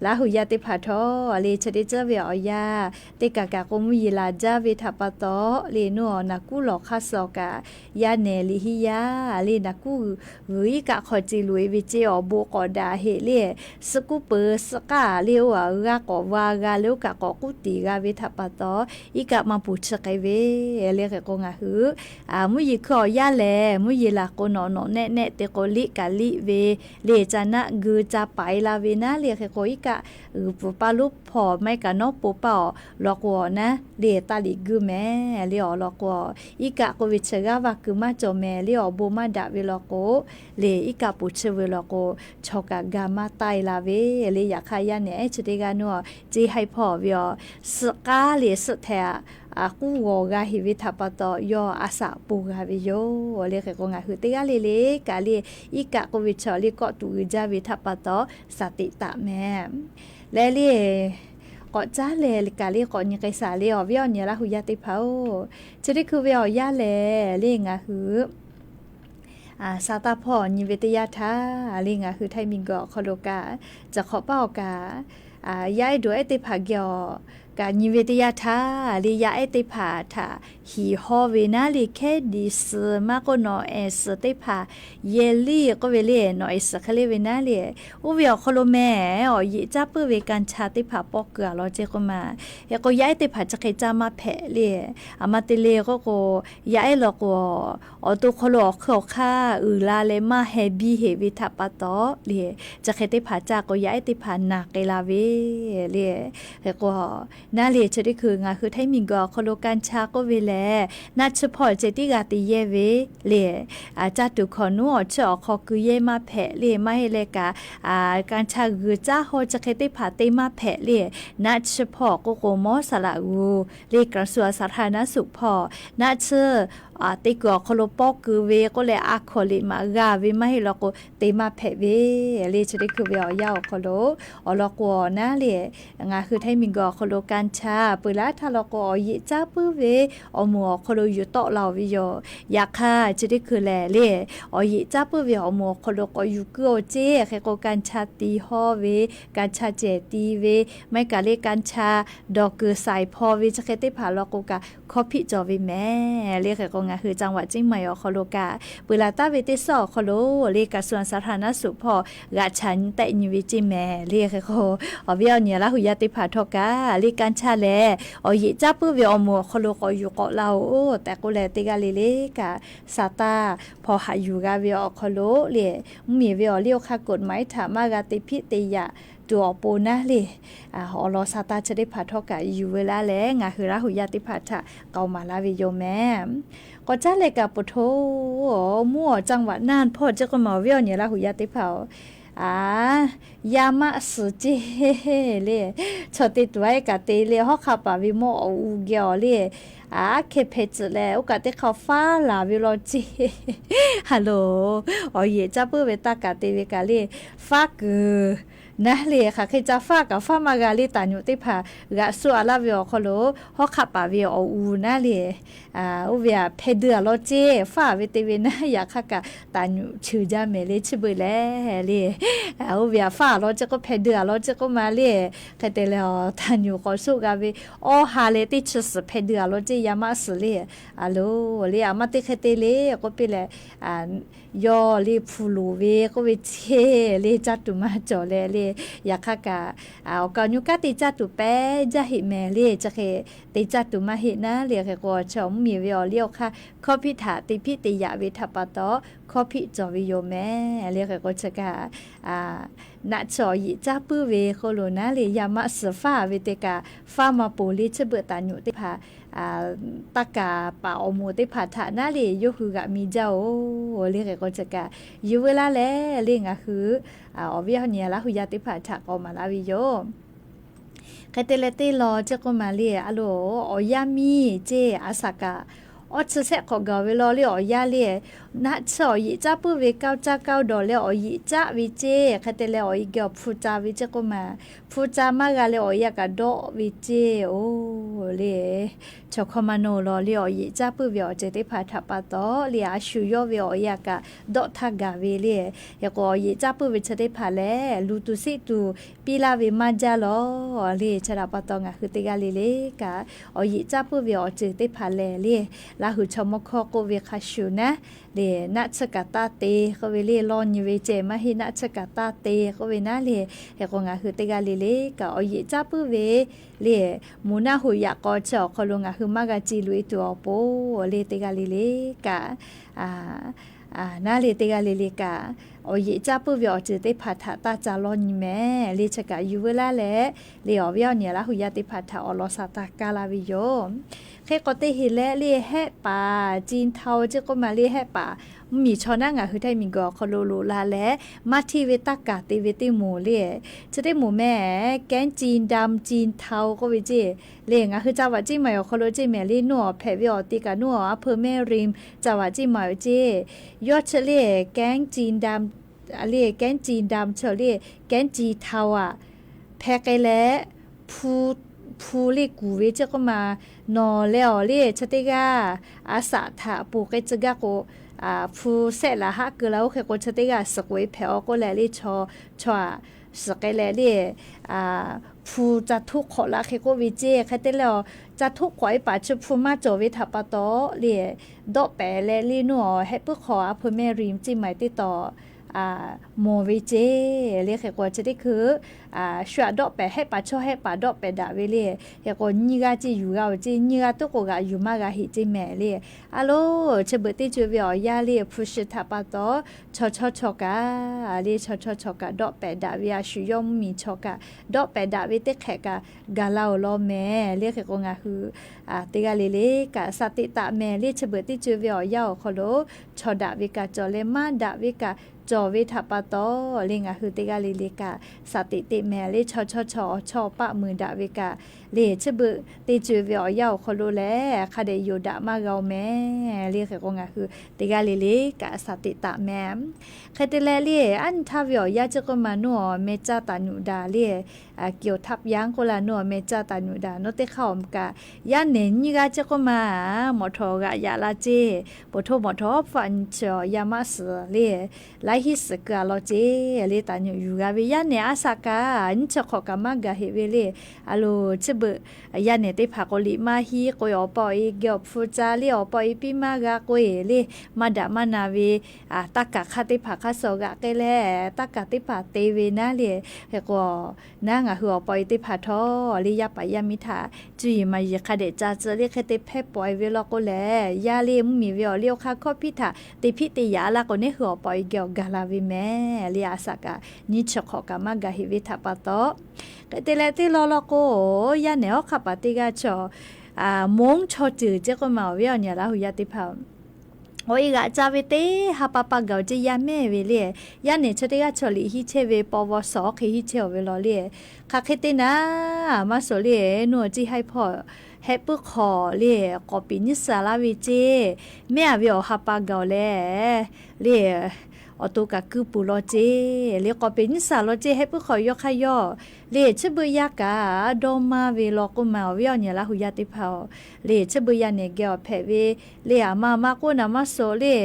Laˇ hu yaˇ teˇ hpaˍ htawˇ le chi teˇ tcuhˉ ve awˬ yanˇ teˇ kaꞈ kaꞈ k'o mvuhˇ yeˬ laˬ jaˇ ve htaꞈ pa taw le nuˇ awˬ naˬ kuˉ lawˬ hk'aˇ suh awˬ kaꞈ yaˇ nehˬ liꞈ hiˉ yaˇ le naˬ kuˉ g'uiˬ iˉ kaˆ hk'aw ce loꞈ e ve ceˇ awˬ bon k'awꞈ daꞈ heˆ le. Suh kuˉ peuˬ suh k'aˇ le oˇ g'aˇ k'awꞈ va g'a le oˇ kaꞈ k'awꞈ k'uˉ tiˍ g'a ve htaꞈ pa taw, iˉ kaˆ maˇ poˬ chi k'ai ve le. Hk'e k'o ngaˬ hui mvuhˇ yeˬ hkui awˬ yanˇ lehˬ mvuhˇ yeˬ laˬ k'o nawꞈ nawꞈ nehˆ nehˆ te k'o liˆ kaꞈ liˆ ve le ca naˆ geu ca paiˍ la ve naˉ le. Hk'e k'o iˉ kaˆ g'uiˬ pfuhˍ paˇ lonˉ hpawˇ maˇ heˆ kaꞈ nawˉ po paˇ awˬ lawn k'o awˬ naˉ le taˇ liꞈ geu mehˍ le awˬ lawn k'o, iˉ kaˆ k'oˆ ve chi g'aˇ va kuiˬ maˇ cawˬ mehˍ le awˬ bon maˇ daꞈ ve lawn k'o, le iˉ kaˆ poˬ chi ve lawn k'o, chaw kaꞈ ga maˇ taˇ e la ve le. Yaꞈ hk'aˇ yaˇ nehˬ ehˉ chi teˇ g'aˇ nuˇ ceˇ haiˇ hpawˇ ve awˬ suhˆ k'aˉ le suhˆ htehꞈ k'uˉ g'awˬ g'a heˍ ve htaꞈ pa taw yawˇ a shaꞈ poˬ g'a ve yoˬ le. Hk'e k'o ngaˬ hui teˇ g'aˇ le le kaꞈ le iˉ kaˆ k'oˆ ve chi le kawˆ tuꞈ g'uiˬ jaˇ ve htaꞈ pa taw shaˍ teꞈ taˍ mehˍ. Leh le k'awꞈ caˉ leh kaꞈ le k'awꞈ nyi k'ai shaˍ le awˬ viˉ awˬ nyi Laˇ hu yaˇ teˇ hpaˍ-oˬ, chi teˇ hkui ve awˬ yanˇ lehˬ le ngaˬ hui Saˍtanˍ hpawˇ nyi ve teˇ yanˇ htaˇ le ngaˬ hui Htaiˇ miˬguiˬ awˬ hk'aw lo kaꞈ, caˬ hk'awꞈ paˇ awˬ kaꞈ, yaˇ ehˉ dawˬ ehˉ teˇ hpaˍ geh awˬ kaꞈ nyi ve teˇ yanˇ htaˇ le yaˇ ehˉ teˇ hpaˍ htaꞈ hiˍ hawˇ ve naˉ le hkehˉ diˍ suhˍ maˇ k'oˆ nawˬ ehˍ suhˍ teˇ hpaˍ yehˬ liˇ k'oˆ ve le nawˬ ehˍ suhˍ hk'e le ve naˉ le, oˇ ve awˬ hk'aw lo mehˍ awˬ yeꞈ caˇ puiˉ ve กัญชา teˇ hpaˍ pawˆ keu a law ceˇ k'oˆ ma. Hk'e k'o yaˇ ehˉ teˇ hpaˍ chi hk'e caˇ maˇ hpehꞈ le. A ma te le k'oˆ k'o, yaˇ ehˉ law k'o awˬ to hk'aw lo awˬ hk'eun awˬ hk'aˇ uiˍ la leh maˇ heh biˇ heˍ ve htaꞈ pa taw le, chi hk'e teˇ hpaˍ caˇ k'o yaˇ ehˉ teˇ hpaˍ naˬ k'ai la ve le. Hk'e k'o naˉ le chi teˇ hkui ngaˬ hui Htaiˇ miˬguiˬ awˬ hk'aw lo กัญชา k'oˆ ve lehˬ, naˆ tsuhˇ hpawˇ ceh tiˉ g'a te yehˇ ve le. Caˇ tuˬ hkawꞈ nuˉ awˬ chiˇ awˬ hk'aw keu yehˇ maˇ hpehꞈ le maˇ heˆ leh kaꞈ, กัญชา g'uiˬ caˇ haw chi hk'e teˇ hpaˍ te maˇ hpehꞈ le. Naˆ tsuhˇ hpawˇ k'oˆ k'o mawˇ saˍ laꞈ g'uˬ le กระทรวงสาธารณสุข hpawˇ naˆ tsuhˇ teˇ kuiˬ awˬ hk'aw lo pawˆ keu ve k'oˆ leh a hkawnˍ liꞈ maꞈ g'a ve maˇ heˆ law k'o te maˇ hpehꞈ ve le. Chi teˇ hkui ve awˬ yanˇ awˬ hk'aw lo awˬ lawn k'o awˬ naˉ le ngaˬ hui Htaiˇ miˬguiˬ awˬ hk'aw lo กัญชา peuˬ laˇ htaˇ law k'o awˬ yeꞈ caˇ puiˉ ve awˬ moˍ awˬ hk'aw lo yuˬ tawˆ la-oˬ ve yoˬ. Yaꞈ hk'aˇ chi teˇ hkui lehˬ le, awˬ yeꞈ caˇ puiˉ ve awˬ moˍ awˬ hk'aw lo k'awꞈ yuˬ keu-oˬ ceˇ. Hk'e k'o กัญชา te hawˇ ve, กัญชา cehˬ ti ve, maˇ heˆ kaꞈ le กัญชา dawˬ kuiˬ shaiˍ hpaw ve chi hk'e teˇ hpaˍ law k'o kaꞈ hkawˇ hpiˆ cawˬ ve mehˍ le. Hk'e k'o ngaˬ hui จังหวัดเชียงใหม่ awˬ hk'aw lo kaꞈ peuˬ laˬ taˍ ve teˇ suhˉ awˬ hk'aw lo le กระทรวงสาธารณสุข hpawˇ g'aꞈ chaꞈ nyi tehˆ nyi ve ceˇ mehˍ le. Hk'e k'o awˬ viˉ awˬ nyi Laˇ hu yaˇ teˇ hpaˍ htawˇ kaꞈ le กัญชา lehˬ awˬ yeꞈ caˇ puiˉ ve awˬ moˍ awˬ hk'aw lo k'awꞈ yuˬ k'awꞈ la-oˬ tehꞈ k'oˆ leh teˇ g'aˇ le le kaꞈ Saˍtanˍ hpawˇ haꞈ yuˬ g'a ve awˬ hk'aw lo le, mvuhˇmiˬ ve awˬ liˇ awˬ hk'aˇ กฎหมาย htaꞈ maˇ g'a te hpiˆ te yaꞈ tuˬ awˬ pon naˉ le, awˬ lawn sha taˇ chi teˇ hpaˍ htawˇ kaꞈ yuˬ veu laˇ leh, ngaˬ hui Laˇ huˍ yaˇ teˇ hpaˍ htaꞈ k'aoˍ maˍ laˇ ve yoˬ mehˍ. K'awꞈ caˉ leh kaꞈ, po hto mvuhˇ awˬ จังหวัดน่าน hpawˇ chi k'oˆ ma awˬ viˉ awˬ nyi Laˇ huˍ yaˇ teˇ hpaˍ-oˬ, a, yaˇ maˆ suhˍ ceˇ le, chaw te tuˬ a kaꞈ te le, hawˉ hk'aˆ paˍ ve mawˇ awˬ u geh awˬ le, a, hkeh hpeh tcuhꞈ leh oˇ kaꞈ teˇ hk'aˇ faˉ laˬ ve law ceˇ. Ha lo, awˬ yeˬ caˇ puiˉ ve taˇ kaꞈ te ve kaꞈ le, faˉ kuiˬ naˉ le, hk'aˬ hk'e ca faˉ kaꞈ faˉ maˇ g'a le, taˍ nyuꞈ teˇ hpaˍ g'aꞈ suh a laˇ ve awˬ hk'aw lo, hawˉ hk'aˆ paˍ ve awˬ u naˉ le, oˇ ve aꞈ hpeh dui a law ceˇ, faˉ ve te ve naˉ yaꞈ hk'aˇ kaꞈ taˍ nyuꞈ cheuˬ jaˇ mehˍ le, chi beuꞈ leh le. Oˇ ve aꞈ faˉ a law ceˇ k'oˆ, hpeh dui a law ceˇ k'oˆ ma le, hk'e te leh taˍ nyuꞈ k'awꞈ shoˆ g'a ve, awˇ ha leh teˇ chi suhˍ hpeh dui a law ceˇ, yaˇ maˆ suhˍ le. A lo, le aˬ ma teˇ hk'e te le k'oˆ piˇ leh, yawˇ le hpu loˍ ve k'oˆ ve ceˇ le, caˇ tuˬ maˇ cawˬ leh le, yaꞈ hk'aˇ kaꞈ awˬ kaˍ awˬ nyi kanˉ te caˇ tuˬ pehˉ jaˇ heˆ mehˍ le, chi hk'e te caˇ tuˬ maˇ heˆ naˉ le, hk'e k'o chaw mvuhˇmiˬ ve awˬ liˇ awˬ hk'aˇ hkawˇ hpiˆ htaꞈ te hpiˆ te yaꞈ ve htaꞈ pa taw, hkawˇ hpiˆ cawˬ ve yoˬ mehˍ le, hk'e k'o chi kaꞈ naˆ tsuhˇ awˬ yeˬ caˇ puiˉ ve k'oˆ lo naˉ le, yaˇ maˆ suhˍ faˉ ve te kaꞈ faˉ maˇ ponˬ le, chi beuꞈ taˍ nyuꞈ teˇ hpaˍ, taˇ kaˍ paˍ awˬ moˍ teˇ hpaˍ htaꞈ naˉ le yawˇ hui g'aꞈ mi jaˇ oˬ le, hk'e k'o chi kaꞈ yuˬ veu laˇ leh le, ngaˬ hui awˬ viˉ awˬ nyi Laˇ huˍ yaˇ teˇ hpaˍ htaꞈ k'aoˍ maˍ laˇ ve yoˬ. Hk'e te leh teˇ law ceˇ k'oˆ ma le, a lo, awˬ yaˇ miˇ ceˇ, a shaꞈ kaꞈ awˇ chi shehˆ hk'awꞈ gaˬ ve law le, awˬ yaˇ le, naˆ tsuhˇ awˬ yeˬ caˇ puiˉ ve kaˇ caˇ kaˇ dawˬ leh awˬ yeˬ caˆ ve ceˇ, hk'e te leh awˬ e geh awˬ hpu ca ve ceˇ k'oˆ ma, hpu ca maˇ g'a leh awˬ e a kaꞈ dawˆ ve ceˇ oˬ le. Chaw hkawˇ maˇ nawˬ law le, awˬ yeˬ caˇ puiˉ ve awˬ ceuˬ teˇ hpaˍ htaꞈ pa taw le, a shu yawˇ ve awˬ e a kaꞈ dawˆ htaˇ gaˬ ve le. Hk'e k'o awˬ yeˬ caˇ puiˉ ve chi teˇ hpaˍ lehˬ, luˬ tuˬ siˆ tuˬ piˇ laˇ ve maˇ jaˇ law le. Chi htaꞈ pa taw ngaˬ hui teˇ g'aˇ le le kaꞈ, awˬ yeˬ caˇ puiˉ ve awˬ ceuˬ teˇ hpaˍ lehˬ le, Laˇ huˍ chaw mawˇ hkawˇ k'oˆ ve hk'a shuˍ naˉ le, naˆ tsuhˇ kaꞈ taˇ te k'oˆ ve le, lawˇ nyi ve ceh maˇ heˆ, naˆ tsuhˇ kaꞈ taˇ te k'oˆ ve naˉ le. Hk'e k'o ngaˬ hui teˇ g'aˇ le le kaꞈ awˬ yeˬ caˇ puiˉ ve le, moˍ naˆ hoꞈ yaꞈ k'aw chi awˬ hk'aw lo ngaˬ hui maˇ g'a ce loꞈ e tuˬ awˬ pon le, teˇ g'aˇ le le kaꞈ naˉ le, teˇ g'aˇ le le kaꞈ awˬ yeˬ caˇ puiˉ ve awˬ ceuˬ teˇ hpaˍ htaꞈ taˇ ca lawˇ nyi mehˍ le. Chi kaꞈ yuˬ veu laˇ leh le, awˬ viˉ awˬ nyi Laˇ huˍ yaˇ teˇ hpaˍ htaꞈ awˬ lawn sha taˇ kaˇ laˇ ve yoˬ. Hk'e k'o teˇ heˍ leh le, hehˆ paˍ จีนเทา ceˇ k'oˆ ma le, hehˆ paˍ mvuhˇmiˬ chaw naˉ ngaˬ hui htaiˇ miˬguiˬ awˬ hk'aw lo loꞈ la leh, maˇ hteˇ ve taˇ kaˍ te ve teˇ moˍ le, chi teˇ moˍ mehˍ แก๊งจีนดำ จีนเทา k'oˆ ve ceˇ le, ngaˬ hui ca vaꞈ ceˇ maˍ awˬ hk'aw lo ceˇ mehˍ le, nuˇ awˬ hpehꞈ ve awˬ te kaꞈ nuˇ awˬ a hpeu mehˆ rim ca vaꞈ ceˇ maˍ ve ceˇ. Yawˇ chi le แก๊งจีนดำ le แก๊งจีนดำ chi le แก๊งจีนเทา aꞈ hpeh k'ai leh, hpu, hpu le kuˬ ve ceˇ k'oˆ ma, nawˬ leh awˬ le chi teˇ g'aˇ a shaꞈ htaꞈ ponˬ k'ai tcuh gaˇ k'o, hpu shehˆ laˬ haˆ keu la oˇ hk'e k'o chi teˇ g'aˇ suhˍ k'oꞈ e hpehꞈ aw k'oˆ leh le, chaw, chaw aꞈ suhˍ k'ai leh le, hpu ca htoˆ hk'awꞈ la hk'e k'oˆ ve ceˇ. Hk'e te leh awˬ ca htoˆ hk'awꞈ e paˍ chi hpu maˇ cawˬ ve htaꞈ pa taw le, dawˆ pehꞈ leh le nuˇ awˬ hehˆ puiˉ hk'aw a hpeu mehˆ rim ceˇ maˍ teˇ taw mawˬ ve ceˇ le. Hk'e k'o chi teˇ hkui shu aꞈ dawˆ pehꞈ, hehˆ paˍ chaw hehˆ paˍ dawˆ pehꞈ daꞈ ve le. Hk'e k'o nyiˇ g'aˇ ceˇ yuˬ g'a ve ceˇ, nyiˇ g'aˇ tuˉ k'o g'aꞈ yuˬ maˇ g'a heꞈ ceˇ mehˍ le. A lo, chi beuꞈ teˇ co e ve awˬ yaˇ le hpu shi htaꞈ pa taw, chaw chawˇ chaw kaꞈ le, chaw chawˇ chaw kaꞈ dawˆ pehꞈ daꞈ ve, a shu yawˇ mvuhˇmiˬ chaw kaꞈ dawˆ pehꞈ daꞈ ve teˇ hk'ehꞈ kaꞈ gaˬ la awˬ lawn mehˍ le. Hk'e k'o ngaˬ hui teˇ g'aˇ le le kaꞈ shaˍ teꞈ taˍ mehˍ le. Chi beuꞈ teˇ co e ve awˬ yaˇ awˬ hk'aw lo chaw daꞈ ve kaꞈ cawˬ leh maˇ daꞈ ve kaꞈ cawˬ ve htaꞈ pa taw le, ngaˬ hui teˇ g'aˇ le le kaꞈ shaˍ teꞈ teꞈ mehˍ le. Chaw chawˇ chaw awˬ chawˇ paˆ muiˬ daꞈ ve kaꞈ le, chi beuꞈ teˇ co e ve awˬ yaˇ awˬ hk'aw lo lehˬ hk'a dehꞈ yoˬ daꞈ maˇ g'a oˬ mehˍ le. Hk'e k'o ngaˬ hui teˇ g'aˇ le le kaꞈ shaˍ teꞈ taˍ mehˍ. Hk'e te leh le, aˉ nyi htaˇ ve awˬ yaˇ ceˇ k'oˆ ma nuˇ awˬ meh caˇ taˍ nyuꞈ daꞈ le, เกี่ยวทับยัง k'oˆ la nuˇ awˬ meh caˇ taˍ nyuꞈ daꞈ. Nawˬ teˇ hk'aˇ awˬ kaꞈ yaˇ nehˬ nyiˇ g'aˇ ceˇ k'oˆ ma, mawꞈ htawˍ g'aꞈ yaꞈ la ceˇ, poˬ htoˇ mawꞈ htawˍ hpfuhˆ nyi chi awˬ yaˇ maˇ suhˍ le, laiˉ hiˉ suhˍ keu a law ceˇ le, taˍ nyuꞈ yuˬ g'a ve yaˇ nehˬ a shaꞈ kaꞈ nyiˇ chi hk'awꞈ kaꞈ maˇ gaˬ heꞈ ve le. A lo, chi yaˇ nehˬ teˇ hpaˍ k'o liꞈ maˇ hiˉ k'oˆ-e, awˬ pa awˬ e geh awˬ hpu ca le, awˬ pa awˬ e piˇ maˇ g'a k'oˆ-e le, maˇ daꞈ maˇ na ve taˇ kaˬ hk'aˇ teˇ hpaˍ hk'aˇ suh g'aꞈ k'ai leh, taˇ kaˬ teˇ hpaˍ te ve naˉ le. Hk'e k'o, naˉ ngaˬ hui awˬ pa awˬ e teˇ hpaˍ htawˇ le yaˇ paˍ yaˇ miˇ htaꞈ cuˇ yiˍ maˍ yiˍ hk'a dehꞈ ca tcuh le hk'e te hpehˇ pawˬ-e ve law k'o lehˬ, yaˇ le mvuhˇmiˬ ve awˬ liˇ awˬ hk'aˇ hkawˇ hpiˇ htaꞈ te hpiˆ te yaꞈ-a laˇ k'o, neˉ hui awˬ pa awˬ e geh awˬ gaˬ la ve mehˍ le. A shaꞈ kaꞈ nyiˇ chi hk'awꞈ kaꞈ maˇ gaˬ heꞈ ve htaꞈ pa taw, hk'e te leh teˇ law law k'o, yaˇ nehˬ hawˉ hk'aˆ paˍ teˇ g'aˇ chaw, monˉ chaw ceuˬ ceˇ k'oˆ ma, awˬ viˉ awˬ nyi Laˇ hu yaˇ teˇ hpaˍ-oˬ, awˬ e g'aꞈ ca ve teˇ ha pa pa gaˬ-oˬ ceˇ yaˇ mehˇ ve le. Yaˇ nehˬ chi teˇ g'aˇ chaw liꞈ hiˇ chehˇ ve paw vaw shawˍ hk'e hiˇ chehˇ-oˬ ve law le. Hk'aˬ hk'e te naˉ maˇ suhˍ le, nuˇ awˬ ceˇ haiˉ hpawˇ hehˆ puiˉ hk'awꞈ le, k'awꞈ piˍ nyiˇ suhˍ laˇ ve ceˇ, mehˇ-a ve awˬ ha pa gaˬ-oˬ leh le, awˬ to kaꞈ kuiˇ puˍ law ceˇ le, k'awꞈ piˍ nyiˇ suhˍ law ceˇ, hehˆ puiˉ hk'awꞈ yawˇ hk'aˇ yawˇ le, chi beuꞈ yaˇ kaꞈ dawˇ maˇ ve law k'oˆ ma, awˬ viˉ awˬ nyi Laˇ hu yaˇ teˇ hpaˍ-oˬ, le chi beuꞈ yaˇ nehˬ geh awˬ hpehꞈ ve le, aˬ ma aˬ ma k'oˆ naˍ maˇ suhˍ le,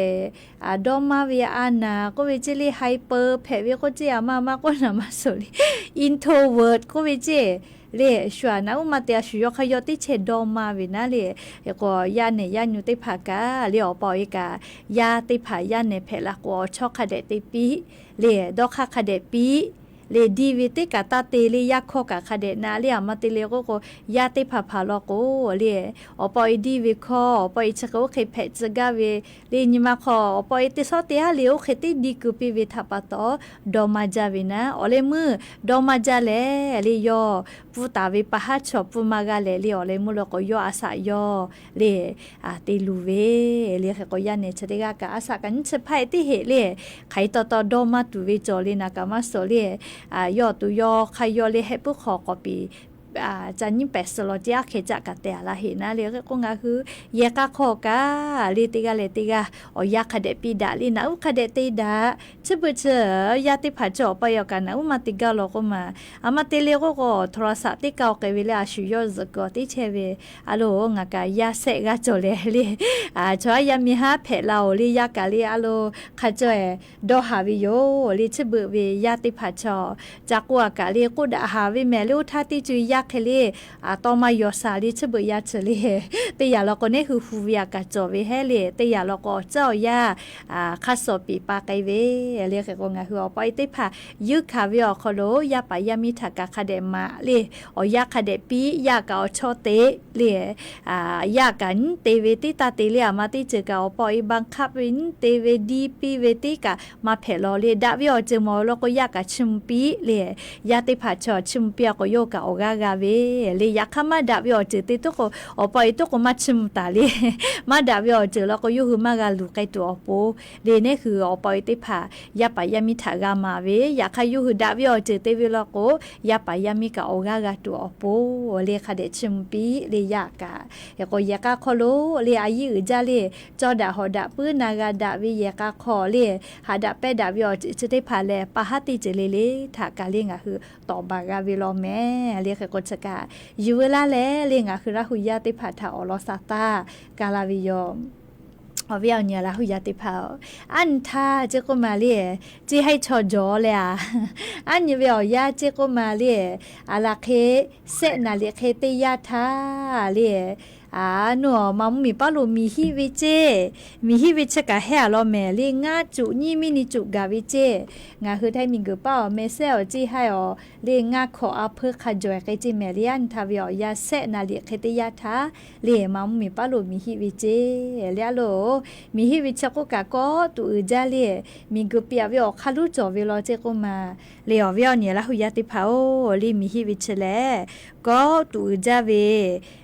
dawˇ maˇ ve a naˍ k'oˆ ve ceˇ le, hyper hpehꞈ ve k'oˆ ceˇ, aˬ ma aˬ ma k'oˆ naˍ maˇ suhˍ le, introvert k'oˆ ve ceˇ le, shu aˬ naꞈ uˉ ma te a shu yawˇ hk'aˇ yawˇ teˇ chehˇ dawˇ maˇ ve naˉ le. Hk'e k'o, yaˇ nehˬ yaˇ nyi teˇ hpaˍ kaꞈ le, awˬ pa awˬ e kaꞈ yaˇ teˇ hpaˍ yaˇ nehˬ hpehꞈ la k'o, awˬ chawˇ hk'a dehꞈ te piˇ le, dawˇ hk'aˇ hk'a dehꞈ piˇ le, diˇ ve teˇ kaꞈ taˇ te le, yaˇ hkawˇ kaꞈ hk'a dehꞈ na le, aˬ ma te le k'oˆ k'o, yaˇ teˇ hpaˍ hpaˍ law k'o le, awˬ pa awˬ e diˇ ve hkawˇ, awˬ pa awˬ e chi hk'e oˇ hk'e hpehꞈ tcuh gaˇ ve le, nyi ma hk'aw awˬ pa awˬ e teˇ shawˉ teˇ haˉ le oˇ hk'e teˇ diˇ keu piˇ ve htaꞈ pa taw, dawˇ maˇ jaˇ ve naˉ. Awˬ leh meuˇ dawˇ maˇ jaˇ leh le, yawˇ pfuhˇ taˍ ve pa haˉ chaw pfuhˇ maˇ g'a leh le, awˬ leh meuˇ law k'o yawˇ a shaꞈ yawˇ le te luˬ ve le. Hk'e k'o, yaˇ nehˬ chi teˇ g'aˇ kaꞈ a shaꞈ kaꞈ nyiˇ chi hpaˇ-e teˇ heˆ le, hk'aˬ hk'e taw taw dawˇ maˇ tuˬ ve cawˬ le, naˍ kaꞈ maˇ suhˍ le, yawˇ awˬ to yawˇ hk'aˇ yawˇ le hehˆ puiˉ hk'awꞈ k'awꞈ piˍ ca nyiˇ pehˍ suh law ceˇ, aˉ hk'e caˆ kaꞈ tehꞈ a laˇ heˆ naˉ le. Hk'e k'o, ngaˬ hui yehˬ k'a hk'aw kaꞈ le, teˇ g'aˇ leh teˇ g'aˇ awˬ yanˇ hk'a dehꞈ piˇ daꞈ le, naꞈ uˉ hk'a dehꞈ te daꞈ. Chi beuꞈ chi yaˇ teˇ hpaˍ chi awˬ pa awˬ e kaꞈ naꞈ uˉ maˇ te gaˇ law k'oˆ ma, aˬ ma te le k'oˆ k'o, โทรศัพท์ teˇ kaˆ-oˬ k'ai ve le, a shu yawˇ zuhꞈ kuiˬ awˬ teˇ chehˇ ve, a lo ngaˬ kaꞈ yaˇ sehˆ g'aˇ cawˬ leh le, chaw haˉ yaˇ miˇ haˉ hpehꞈ la-oˬ le, yaˇ kaꞈ le a lo hk'a caweh dawˇ haˍ ve yoˬ le. Chi beuꞈ ve yaˇ teˇ hpaˍ chaw ca k'oˆ a kaꞈ le, k'oˆ daꞈ haˍ ve mehˍ le, oˇ htaˇ teˇ co yaˇ hk'e le taw maˇ yaw sha le. Chi beuꞈ yaˇ chi le, teˇ yanˇ law k'o neˉ hui hu ve a kaꞈ cawˬ ve hehˉ le, teˇ yanˇ law k'o awˬ caˉ awˬ yaˇ hk'aˇ suh piˍ pa k'ai ve le. Hk'e k'o, ngaˬ hui awˬ pa awˬ e teˇ hpaˍ yuˇ hkanˍ ve awˬ hk'aw lo yaˇ paˍ yaˇ miˇ htaꞈ kaꞈ hk'a dehꞈ maꞈ le, awˬ yanˇ hk'a dehꞈ piˇ, yaˇ kaꞈ awˬ chawˇ te le, yaˇ kaꞈ nyiˉ te ve teˇ taˇ te le, aˬ ma teˇ ceuˬ kaꞈ awˬ pa awˬ e บังคับ ve nyiˉ te ve diˇ piˇ ve teˇ kaꞈ maˇ hpehꞈ law le. Daꞈ ve awˬ ceuˬ mawˬ law k'o yaˇ kaꞈ chiˇ mvuh piˇ le, yaˇ teˇ hpaˍ chaw chiˇ mvuh piˇ a k'o yawˇ kaꞈ awˬ g'aˇ g'a ve le. Yaꞈ hk'aˇ maˇ daꞈ ve awˬ ceuˬ te tuˉ k'o, awˬ pa awˬ e tuˉ k'o maˇ chiˇ mvuh taˍ le. Maˇ daꞈ ve awˬ ceuˬ law k'o yawˇ hui maˇ g'a luˬ k'ai tuˬ awˬ pon le, neˉ hui awˬ pa awˬ e teˇ hpaˍ yaˇ paˍ yaˇ miˇ htaꞈ g'a maˍ ve, yaꞈ hk'aˇ yawˇ hui daꞈ ve awˬ ceuˬ te ve law k'o, yaˇ paˍ yaˇ miˇ kaꞈ awˬ g'aˇ g'a tuˬ awˬ pon le, hk'a dehꞈ chiˇ mvuh piˇ le yaˇ kaꞈ. Hk'e k'o, yehˬ k'a hk'aw lo le a yiˇ uiˍ jaˇ le, cawˇ daꞈ hawˍ daꞈ puiˉ na g'a daꞈ ve yehˬ k'a hk'aw le, haꞈ daꞈ pehnˇ daꞈ ve awˬ ceuˬ chi teˇ hpaˍ lehˬ, pa haˉ teˇ ceuˬ le le htaꞈ kaꞈ le ngaˬ hui tawˍ baˬ g'a ve law mehˍ le. Hk'e k'o, chi kaꞈ yuˬ veu laˇ leh le ngaˬ hui Laˇ hu yaˇ teˇ hpaˍ htaꞈ awˬ lawn sha taˇ ka la ve yoˬ. Awˬ viˉ awˬ nyi Laˇ hu yaˇ teˇ hpaˍ-oˬ, aˉ nyi htaˇ ceˇ k'oˆ ma le, ceˇ haiˉ chaw jawˬ leh a, aˉ nyi ve awˬ yanˇ ceˇ k'oˆ ma le, a laˬ hk'e sehˆ naˍ liꞈ hk'e teˇ yanˇ htaˇ le, a, nuˇ awˬ ma mvuhˇmiˬ paˉ lo miˬ hiˆ ve ceˇ, miˬ hiˆ ve chi kaꞈ hehˉ a law mehˍ le, ngaˇ cuꞈ nyiˇ miˇ ni cuꞈ gaˬ ve ceˇ. Ngaˬ hui htaiˇ miˬguiˬ paˉ awˬ meh sehˉ awˬ ceˇ haiˉ awˬ le ngaˇ hkawꞈ a hpeuˇ hk'a jawˬ-e k'ai ceˇ mehˍ le. Aˉ nyi htaˇ ve awˬ yanˇ sehˆ naˍ liꞈ hk'e teˇ yanˇ htaˇ le, ma mvuhˇmiˬ paˉ lo miˬ hiˆ ve ceˇ le a lo, miˬ hiˆ ve chi k'oˆ kaꞈ kawˆ tuꞈ uiˍ jaˇ le, miˬguiˬ piˍ a ve awˬ hk'aˇ luˉ cawˬ ve law ceˇ k'oˆ ma le. Awˬ viˉ awˬ nyi Laˇ hu yaˇ teˇ hpaˍ-oˬ, le miˬ hiˆ ve chi lehˬ kawˆ tuꞈ uiˍ jaˇ ve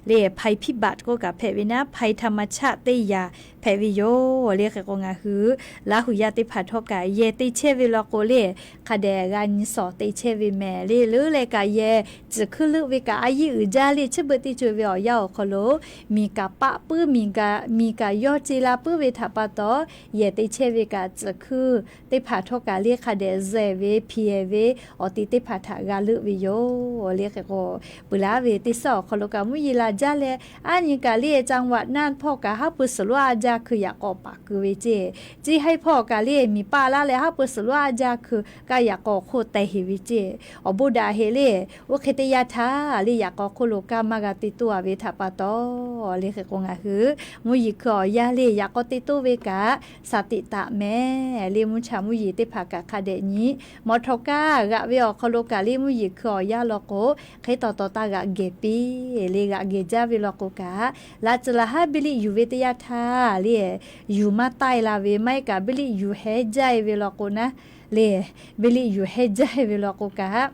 le, ภัยพิบัติ k'oˆ kaꞈ hpehꞈ ve naˉ, ภัยธรรมชาติ teˇ yanˇ hpehꞈ ve yoˬ le. Hk'e k'o, ngaˬ hui Laˇ hu yaˇ teˇ hpaˍ htawˇ kaꞈ yehˬ te chehˇ ve law k'o le, hk'a dehꞈ g'a nyi shawˍ te chehˇ ve mehˍ le. Leuˉ leh kaꞈ yehˬ tcuhˍ hkuiˇ leuˆ ve kaꞈ a yiˇ uiˍ jaˇ le. Chi beuꞈ teˇ co ve awˬ yanˇ awˬ hk'aw lo miˬ kaꞈ paˆ puiˉ, miˬ kaꞈ yawˇ ce la puiˉ ve htaꞈ pa taw, yehˬ te chehˇ ve kaꞈ tcuhˍ hkuiˇ teˇ hpaˍ htawˇ kaꞈ le hk'a dehꞈ zehˬ ve hpiˍ-ehˍ ve awˬ ti teˇ hpaˍ htaꞈ g'a leuˆ ve yoˬ le. Hk'e k'o, peuˬ laˉ ve teˇ suhˉ awˬ hk'aw lo kaꞈ mvuhˇ yeˬ la jaˇ leh, a nyi kaꞈ le จังหวัดน่าน hpawˇ kaꞈ haˉ pui suhˍ lonˉ a jaˇ hkui yaꞈ k'aw paˍ keu ve ceˇ. Ceˇ haiˉ hpawˇ kaꞈ le miˬ paˆ laˇ leh haˉ pui suhˍ lonˉ a jaˇ hkui kaˇ yaꞈ k'aw hk'oˆ teh heˍ ve ceˇ. Awˬ bon daꞈ heˍ le. Oˇ hk'e te yaˇ htaˇ le yaꞈ k'aw hk'oˆ lo kaˇ maˇ g'a te toˇ a ve htaꞈ pa taw, le hk'e k'o ngaˬ hui mvuhˇ yeˬ hkui awˬ yanˇ le yaꞈ k'aw te toˇ ve kaꞈ สติ taˍ mehˍ le. Mvuhˇ cha mvuhˇ yeˬ teˇ hpaˍ kaꞈ hk'a dehꞈ nyi mawˬ htawꞈ kaˇ g'aꞈ ve awˬ hk'aw lo kaꞈ le mvuhˇ yeˬ hkui awˬ yanˇ law k'o, hk'e taw taw taˇ g'aꞈ gehˬ piˇ le. G'aꞈ gehˬ jaˇ ve law k'o kaꞈ, laꞈ tcuhˍ laꞈ haˉ biˇ liˆ yuˬ ve teˇ yanˇ htaˇ le yuˬ maˇ taˆ e la ve maˇ heˆ kaꞈ biˇ liˆ yuˬ hehˉ jaˇ e ve law k'o naˉ le, biˇ liˆ yuˬ hehˉ jaˇ e ve law k'o kaꞈ,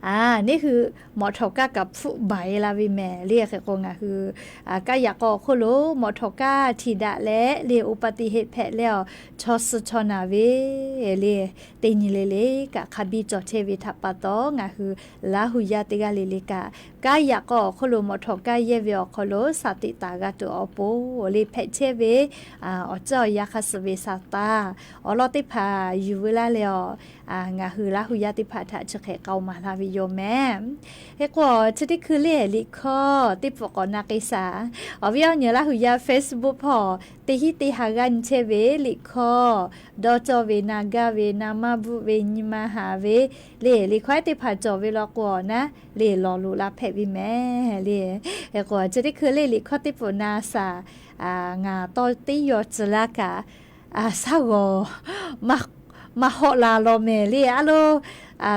a, neˇ hui mawˬ htawꞈ kaˇ kaꞈ hpfuhˆ baˬ e la ve mehˍ le. Hk'e k'o ngaˬ hui kaˇ yaꞈ k'aw awˬ hk'oˆ lo mawˬ htawꞈ kaˇ htiꞈ daꞈ leh le อุบัติเหตุ hpehꞈ leh awˬ chaw suh chaw naˬ ve le, teˇ nyi le le kaꞈ hk'a biˇ cawˬ chehˇ ve htaꞈ pa taw ngaˬ hui Laˇ hu yaˇ teˇ g'aˇ le le kaꞈ, kaˇ yaꞈ k'aw awˬ hk'oˆ lo mawˬ htawꞈ kaˇ yehˇ ve awˬ hk'aw lo สติ taˍ g'a tuˬ awˬ pon le hpehꞈ chehˇ ve awˬ ceuˬ awˬ yanˇ hk'a suh ve Saˍtanˍ awˬ lawn teˇ hpaˍ yuˬ veu laˇ leh awˬ, ngaˬ hui Laˇ hu yaˇ teˇ hpaˍ htaꞈ chi hk'e k'aoˍ maˍ laˇ ve yoˬ mehˍ. Hk'e k'o chi teˇ hkui le liꞈ hkawˇ teˇ pfuhˍ k'awꞈ na k'ai shaˍ. Awˬ viˉ awˬ nyi Laˇ hu yaˇ Facebook hpawˇ teˇ hinˉ teˇ ha g'aˇ nyi chehˇ ve liꞈ hkawˇ dawˇ cawˇ ve na gaˇ ve na maˇ bvuhˆ ve nyi ma haˍ ve le. Liꞈ hkawˇ ehˉ teˇ hpaˍ cawˬ ve law k'o awˬ naˉ le lawˬ loꞈ la hpehꞈ ve mehˍ le. Hk'e k'o chi teˇ hkui le liꞈ hkawˇ teˇ pfuhˍ na shaˍ. Ngaˬ tawˇ teˇ yaw tcuh laˇ kaꞈ, shaˉ g'awˬ maˇ hawˆ la law mehˍ le. A lo,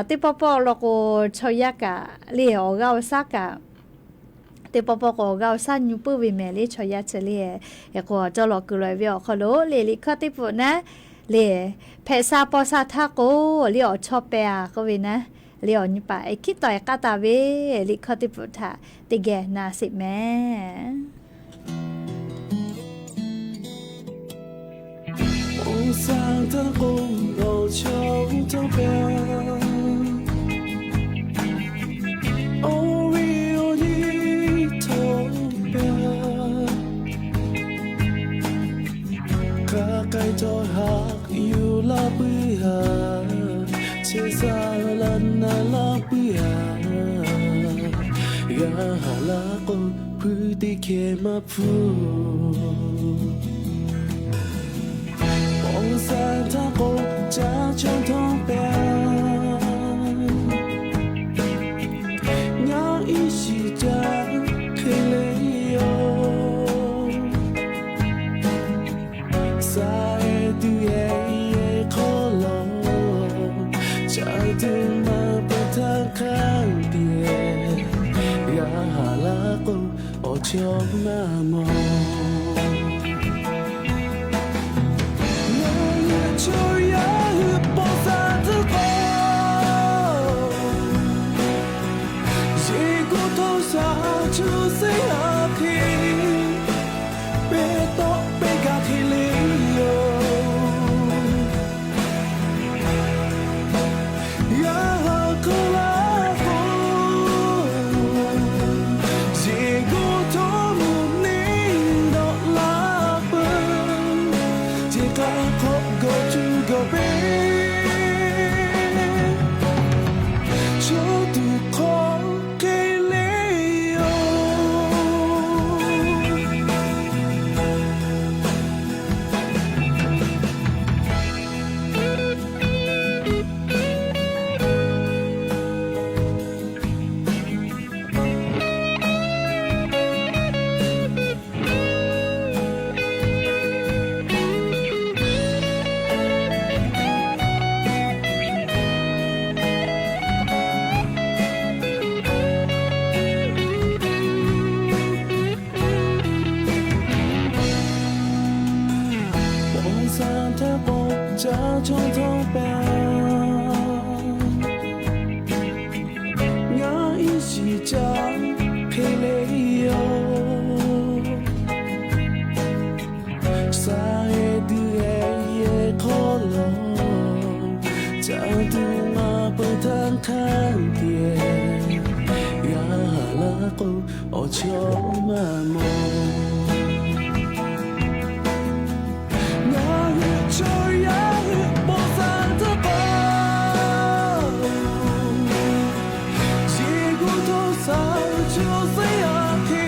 teˇ pawˆ pawˆ law k'o chaw yaˇ kaꞈ le awˬ g'aˇ awˬ shaˉ kaꞈ teˇ pawˆ pawˆ k'o awˬ g'aˇ awˬ shaˉ nyu puiˉ ve mehˍ le chaw yaˇ chi le. Hk'e k'o cawˇ lawˬ kuiˬ lawˬ ve awˬ hk'aw lo le liꞈ hkawˇ teˇ pfuhˍ naˉ le, hpehꞈ sha paw sha htaˇ k'o le awˬ chawˇ peh a k'oˆ ve naˉ le awˬ nyi paˍ ehˉ hkiˉ tawˍ ehˉ k'aˉ taˍ ve liꞈ hkawˇ teˇ pfuhˍ htaꞈ teˇ geh na sheˍ mehˍ. Awˬ sha htaˇ k'o, awˬ chawˇ htaˇ peh, awˬ viˉ awˬ nyi htaˇ peh, hk'a k'ai htawˇ haꞈ yuˬ laˇ puiˉ a, chehˇ sha laˇ na laˇ puiˉ a, g'a haˍ laˇ k'o, hpuiˇ teˇ hkeh maˇ hpuˇ. Awˬ sha htaˇ k'o, caˇ chawˇ htaˇ peh, ngaˬ iˉ shiˍ caˇ hk'e le yoˬ. Sha ehˉ tuˬ ehˉ yehˬ hk'aw lo, caˇ tuˬ maˇ peuˬ htaˇ hk'a tiꞈ, g'a haˍ laˇ k'o, awˬ chawˇ maˇ mawˬ. Ngaˬ hui chaw yaˇ hui paw sha tcuh k'o, yeˬ gu hto sha chu seˉ a hk'e, pehˇ tawˆ pehˇ gaˬ hk'e le yoˬ. Yaˇ haˍ hk'aw laˇ k'o, yeˬ gu hto mvuhˇ neˇ dawˆ laˇ peuˬ, ceˬ k'aꞈ hk'awꞈ gawˬ cuˇ gawˬ peˇ, chaw tuˬ hk'aw hk'e le yoˬ. Paw sha htaˇ k'o, caˇ chawˇ htaˇ peh, ngaˬ iˉ shiˍ caˇ hk'e le yoˬ. Sha ehˉ tuˬ ehˉ yehˬ hk'aw lo, caˇ tuˬ maˇ peuˬ htaˇ hk'a tiꞈ, g'a haˍ laˇ k'o, awˬ chawˇ maˇ mawˬ. Ngaˬ hui chaw yaˇ hui paw sha tcuh k'o, yeˬ gu hto sha chu seˉ a hk'e,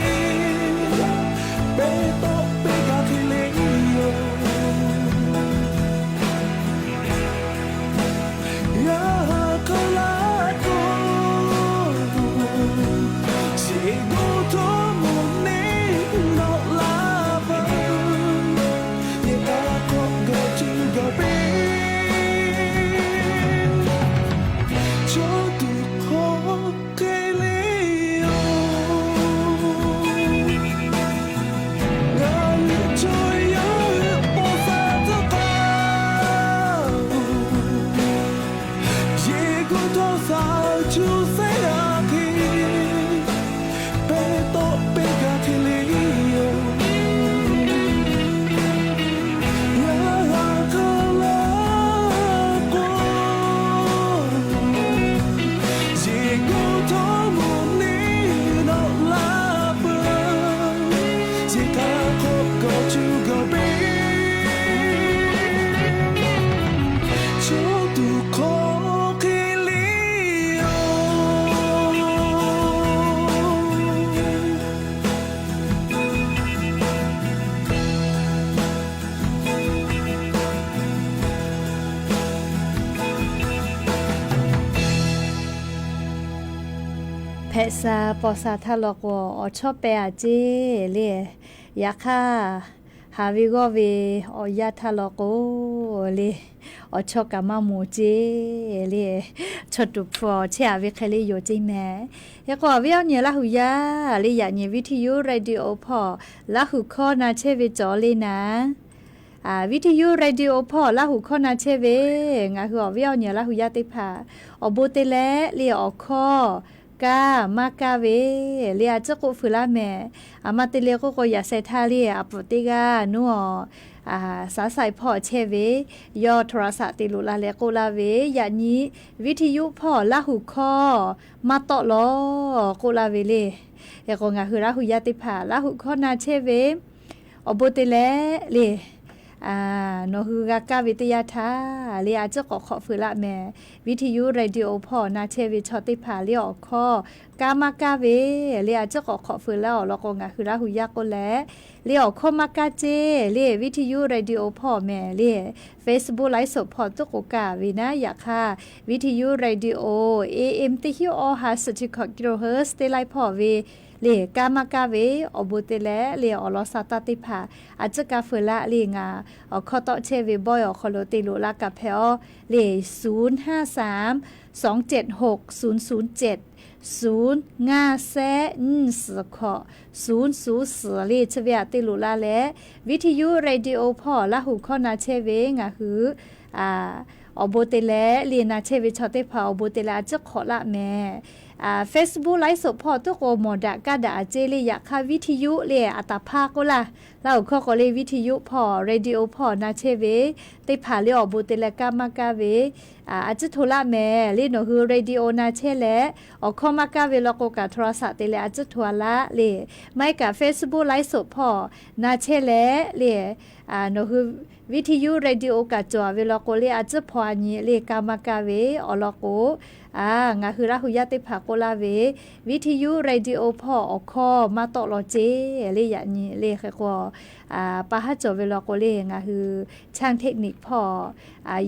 Chi htaꞈ k'awꞈ kawꞈ cuˇ gaˬ piˇ, chaw tuˬ hk'aw hk'e le yoˬ. Hpehꞈ sha paw sha htaˇ law k'o, awˬ chawˇ peh a ceˇ le. Yaꞈ hk'aˇ, haˍ ve g'awˇ ve awˬ yanˇ htaˇ law k'o le, awˬ chawˇ kaꞈ maˇ moˍ ceˇ le. Chaw tuˬ hpu chehˇ a ve hk'e le yoˬ ceˇ mehˍ. Hk'e k'o, awˬ viˉ awˬ nyi Laˇ huˍ yaˇ le, yaꞈ nyi viˉ htiˇ yuˉ radio hpawˇ Laˇ huˍ hkawˇ na chehˇ ve cawˬ le naˍ. Viˉ htiˇ yuˉ radio hpawˇ Laˇ huˍ hkawˇ na chehˇ ve, ngaˬ hui awˬ viˉ awˬ nyi Laˇ huˍ yaˇ teˇ hpaˍ awˬ bon te leh le awˬ hkawˇ kaˇ maˇ kaˇ ve le a ciˉ k'oˆ fuiˍ laˇ mehˍ. A ma te le k'oˆ k'o, yaꞈ sheh htaˇ le a pfuhˍ teˇ g'aˇ nuˇ awˬ, saˍ saiˍ hpawˇ chehˇ ve, yawˇ โทรศัพท์ te loꞈ la leh k'oˆ laˇ ve, yaꞈ nyi viˉ htiˇ yuˉ hpawˇ Laˇ huˍ hkawˇ maˇ tawˆ lawˬ k'oˆ laˇ ve le. Hk'e k'o, ngaˬ hui Laˇ huˍ yaˇ teˇ hpaˍ Laˇ huˍ hkawˇ na chehˇ ve awˬ bon te leh le, nawˬ hui g'a kaˇ ve teˇ yanˇ htaˇ le a ciˉ k'awꞈ hk'awꞈ fuiˍ laˇ mehˍ. Viˉ htiˇ yuˉ radio hpawˇ na chehˇ ve chaw teˇ hpaˍ le awˬ hkawˇ kaˇ maˇ kaˇ ve le a ciˉ k'awꞈ hk'awꞈ fuiˍ laˇ awˬ lawn k'o, ngaˬ hui Laˇ huˍ yaˇ k'oˆ leh le awˬ hkawˇ maˇ kaˇ ceˇ le viˉ htiˇ yuˉ radio hpawˇ mehˍ le. Facebook ไลฟ์สด hpawˇ tuˉ k'o kaˇ ve naˉ. Yaꞈ hk'aˇ, viˉ htiˇ yuˉ radio AM teˇ hinˉ awˇ ha suhˍ chi hkawꞈ กิโลเฮิรตซ์ teˇ laiˉ hpawˇ ve le kaˇ maˇ kaˇ ve awˬ bon te leh le awˬ lawn sa taˇ teˇ hpaˍ a ciˉ kaˇ fuiˍ laˇ le ngaˬ awˬ hkawˇ tawˆ chehˇ ve บอย awˬ hk'aw lo te loꞈ la kaꞈ hpehꞈ aˬ le, ศูนย์ ห้า สาม สอง เจ็ด หก ศูนย์ ศูนย์ เจ็ด ศูนย์ ห้า แซะ ยี่ สิบ หก ศูนย์ ศูนย์ สี่ le chi ve aꞈ te loꞈ la leh, viˉ htiˇ yuˉ radio hpawˇ Laˇ huˍ hkawˇ na chehˇ ve ngaˬ hui awˬ bon te leh le na chehˇ ve chaw teˇ hpaˍ awˬ bon te leh a ciˉ hk'awꞈ laˇ mehˍ. Facebook ไลฟ์สด hpawˇ tuˉ k'o mawˬ daꞈ kaˇ daꞈ a ceˇ le. Yaꞈ hk'aˇ viˉ htiˇ yuˉ le a taˍ hpaˇ k'oˆ laˇ, Laˇ huˍ hkawˇ k'o le viˉ htiˇ yuˉ hpawˇ radio hpawˇ na chehˇ ve teˇ hpaˍ le awˬ bon te leh kaˇ maˇ kaˇ ve a ciˉ hto laˇ mehˍ le. Nawˬ hui radio na chehˇ leh awˬ hkawˇ maˇ kaˇ ve law k'o kaꞈ โทรศัพท์ te leh a ciˉ hto a laˇ le. Maˇ heˆ kaꞈ Facebook ไลฟ์สด hpawˇ na chehˇ leh le nawˬ hui viˉ htiˇ yuˉ radio kaꞈ cawˬ a ve law k'o le a ciˉ hpaw a nyi le kaˇ maˇ kaˇ ve awˬ lawn k'o, ngaˬ hui Laˇ huˍ yaˇ teˇ hpaˍ k'oˆ laˇ ve, viˉ htiˇ yuˉ radio hpawˇ awˬ hkawˇ maˇ tawˆ law ceˇ le. Yaꞈ nyi le hk'e k'o, pa haˉ cawˬ ve law k'o le ngaˬ hui ช่างเทคนิค hpawˇ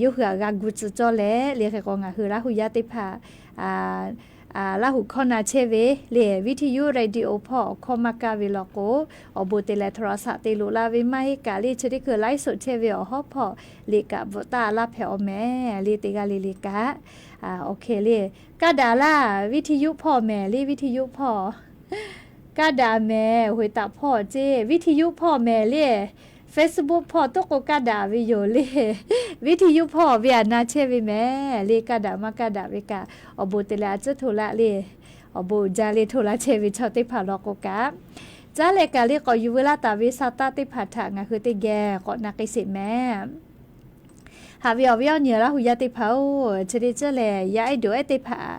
yawˇ hui aꞈ g'a gu tcuh cawˇ leh le hk'e k'o ngaˬ hui Laˇ huˍ yaˇ teˇ hpaˍ Laˇ huˍ hkawˇ na chehˇ ve le viˉ htiˇ yuˉ radio hpawˇ awˬ hkawˇ maˇ kaˇ ve law k'o, awˬ bon te leh โทรศัพท์ te loꞈ la ve maˇ heˆ kaꞈ le chi teˇ hkui ไลฟ์สด chehˇ ve awˬ hawˉ hpawˇ liꞈ kaꞈ bvuhꞈ taˇ laˇ hpehꞈ aˬ mehˍ le teˇ g'aˇ le le kaꞈ. Awˬ hk'e le, kaˇ daꞈ laˇ viˉ htiˇ yuˉ hpawˇ mehˍ le viˉ htiˇ yuˉ hpawˇ kaˇ daꞈ mehˍ. Hoꞈ e taꞈ hpawˇ ceˇ viˉ htiˇ yuˉ hpawˇ mehˍ le. Facebook hpawˇ tuˉ k'o kaˇ daꞈ ve yoˬ le. Viˉ htiˇ yuˉ hpawˇ ve aꞈ na chehˇ ve mehˍ le. Kaˇ daꞈ maˇ kaˇ daꞈ ve kaꞈ awˬ bon te leh a ciˉ hto laˇ le. Awˬ bon uiˍ jaˇ le hto laˇ chehˇ ve chaw teˇ hpaˍ law k'o kaꞈ, caˉ leh kaꞈ le k'awꞈ yuˬ veu laˇ taˍ ve sa taˇ teˇ hpaˍ htaꞈ ngaˬ hui teˇ geh k'awꞈ na k'ai sheˍ mehˍ. Haꞈ ve awˬ viˉ awˬ nyi Laˇ huˍ yaˇ teˇ hpaˍ-oˬ, chi teˇ ceuˬ lehˬ yaˇ ehˉ dawˬ ehˉ teˇ hpaˍ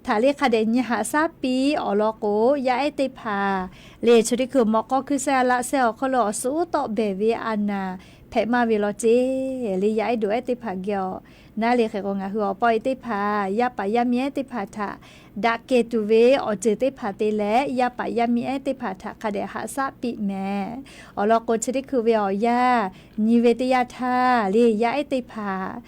htaꞈ le hk'a dehꞈ nyi haꞈ shaˉ piˇ awˬ lawn k'o, yaˇ ehˉ teˇ hpaˍ le chi teˇ hkui mawꞈ k'aw hkui seh laꞈ seh awˬ hk'aw lo awˬ suhˉ uˉ tawˆ behˬ ve a naˍ hpehꞈ maˇ ve law ceˇ le. Yaˇ ehˉ dawˬ ehˉ teˇ hpaˍ geh awˬ naˉ le hk'e k'o ngaˬ hui awˬ pa awˬ e teˇ hpaˍ yaˇ paˍ yaˇ miˇ ehˉ teˇ hpaˍ htaꞈ daꞈ kehˬ tuˬ ve awˬ ceuˬ teˇ hpaˍ te leh, yaˇ paˍ yaˇ miˇ ehˉ teˇ hpaˍ htaꞈ hk'a dehꞈ haꞈ shaˉ piˇ mehˍ. Awˬ lawn k'o chi teˇ hkui ve awˬ yanˇ nyi ve teˇ yanˇ htaˇ le yaˇ ehˉ teˇ hpaˍ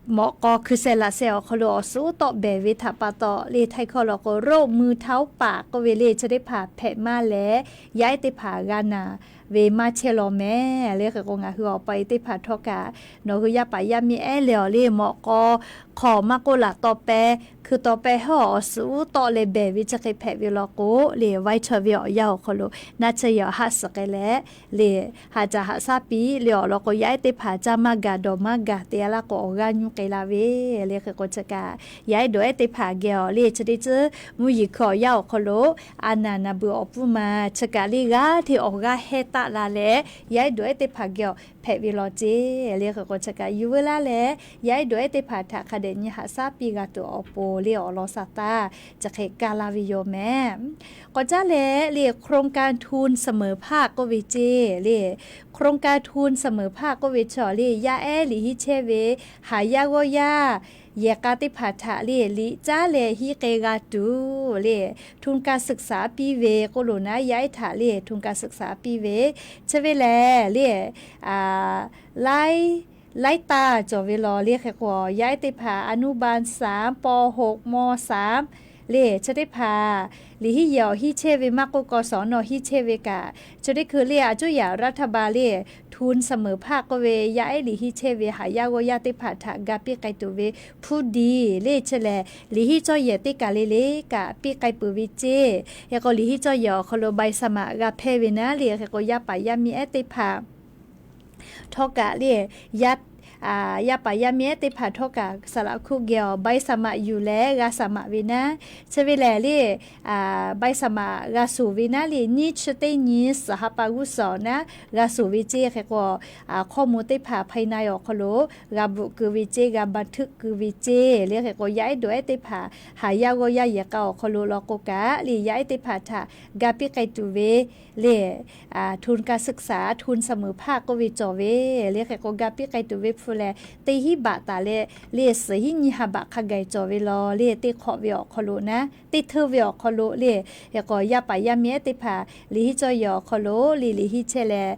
mawꞈ k'aw hkui seh laꞈ seh awˬ hk'aw lo awˬ suhˉ uˉ tawˆ behˬ ve htaꞈ pa taw le htaiˍ hkawˇ law k'o โรคมือเท้าปาก k'oˆ ve le chi teˇ hpaˍ hpehꞈ maˇ leh, yaˇ ehˉ teˇ hpaˍ g'a naˍ ve maˇ chehˇ law mehˍ le hk'e k'o ngaˬ hui awˬ pa awˬ e teˇ hpaˍ htawˇ kaꞈ nawˬ hui yaˇ paˍ yaˇ miˇ ehˉ leh awˬ le mawꞈ k'aw hk'aw maˇ k'oˆ laꞈ taw peh hkui taw peh hawˉ awˬ suhˉ uˉ tawˆ leh behˬ ve chi hk'e hpehꞈ ve law k'o le, ไวท์เชอร์ ve awˬ yanˇ awˬ hk'aw lo naˆ tsuhˇ yaw haˆ suhˍ k'ai leh le, haꞈ caˍ haꞈ shaˉ piˇ le awˬ lawn k'o yaˇ ehˉ teˇ hpaˍ caˇ maˇ gaˬ dawˬ maˇ gaˬ te a laˇ k'o awˬ g'aˇ nyuˇ k'ai la ve le hk'e k'o chi kaꞈ yaˇ ehˉ dawˬ ehˉ teˇ hpaˍ geh awˬ le chi teˇ tcuhˉ mvuhˇ yeˬ hkui awˬ yanˇ awˬ hk'aw lo a naˍ naˍ beuˬ awˬ pfuhˇ ma chi kaꞈ le g'aˇ hteˇ awˬ g'aˇ hehnˇ taˆ la leh yaˇ ehˉ dawˬ ehˉ teˇ hpaˍ geh awˬ hpehꞈ ve law ceˇ le hk'e k'o chi kaꞈ yuˬ veu laˇ leh yaˇ ehˉ dawˬ ehˉ teˇ hpaˍ htaꞈ hk'a nyi haꞈ shaˉ piˇ g'a tuˬ awˬ pon le awˬ lawn sha taˇ chi hk'e kaˇ laˇ ve yoˬ mehˍ. K'awꞈ caˉ leh le โครงการทุนเสมอภาค k'oˆ ve ceˇ le โครงการทุนเสมอภาค k'oˆ ve chaw le yaˇ ehˉ liꞈ hiˆ chehˇ ve haˍ yaˇ g'awˇ yaˇ yehˬ k'a teˇ hpaˍ htaꞈ le liꞈ caˉ leh hiˆ k'ai g'a tuˬ le ทุนการศึกษา piˇ ve k'oˆ lo naˉ yaˇ ehˉ htaꞈ le ทุนการศึกษา piˇ ve chi ve lehˬ le laiˉ laiˉ taˇ cawˬ ve law le hk'e k'o yaˇ ehˉ teˇ hpaˍ อนุบาลสาม ป.หก ม.สาม le chi teˇ hpaˍ liꞈ hiˆ yehˬ awˬ hiˆ chehˇ ve maˇ k'oˆ กศน hiˆ chehˇ ve kaꞈ chi teˇ hkui le a cuˇ yaꞈ รัฐบาล le ทุนเสมอภาค k'oˆ ve yaˇ ehˉ liꞈ hiˆ chehˇ ve haˍ yaˇ g'awˇ yaˇ teˇ hpaˍ htaꞈ ga piˇ k'ai tuˬ ve ผู้ดี le chi lehˬ liꞈ hiˆ cawˇ yehˬ teˇ kaˬ le le kaꞈ piˇ k'ai peuˬ ve ceˇ. Hk'e k'o liꞈ hiˆ cawˇ yehˬ awˬ hk'aw lo ใบสมัคร g'a hpehˇ ve naˉ le hk'e k'o yaˇ paˍ yaˇ miˇ ehˉ teˇ hpaˍ htawˇ kaꞈ le yaˇ paˍ yaˇ miˇ ehˉ teˇ hpaˍ htawˇ kaꞈ saˍ laꞈ hkuˆ geh awˬ ใบสมัคร yuˬ leh g'a saˍ maꞈ ve naˉ chi ve lehˬ le ใบสมัคร g'a suˍ ve naˉ le nyiˇ chi teˇ nyi suhˍ ha pa g'uˇ suhˍ awˬ naˉ g'a suˍ ve ceˇ. Hk'e k'o hkawˇ mvuh teˇ hpaˍ ภายใน awˬ hk'aw lo g'a bvuhꞈ keu ve ceˇ, g'a บันทึก keu ve ceˇ le hk'e k'o yaˇ ehˉ dawˬ ehˉ teˇ hpaˍ haˍ yaˇ g'awˇ yaˇ yehˬ k'a awˬ hk'aw lo law k'o kaꞈ le yaˇ ehˉ teˇ hpaˍ htaꞈ ga piˇ k'ai tuˬ ve le ทุนการศึกษา ทุนเสมอภาค k'oˆ ve cawˬ ve le hk'e k'o ga piˇ k'ai tuˬ ve hpu lehˬ teˇ hinˉ baꞈ taˍ leh le suhˍ hinˉ nyiˇ ha baꞈ hk'a gaˬ cawˬ ve law le teˇ hk'awꞈ ve awˬ hk'aw lo naˉ teˇ hteuˇ ve awˬ hk'aw lo le hk'e k'o yaˇ paˍ yaˇ miˇ ehˉ teˇ hpaˍ liꞈ hiˆ cawˇ yehˬ awˬ hk'aw lo le liꞈ hiˆ chehˇ leh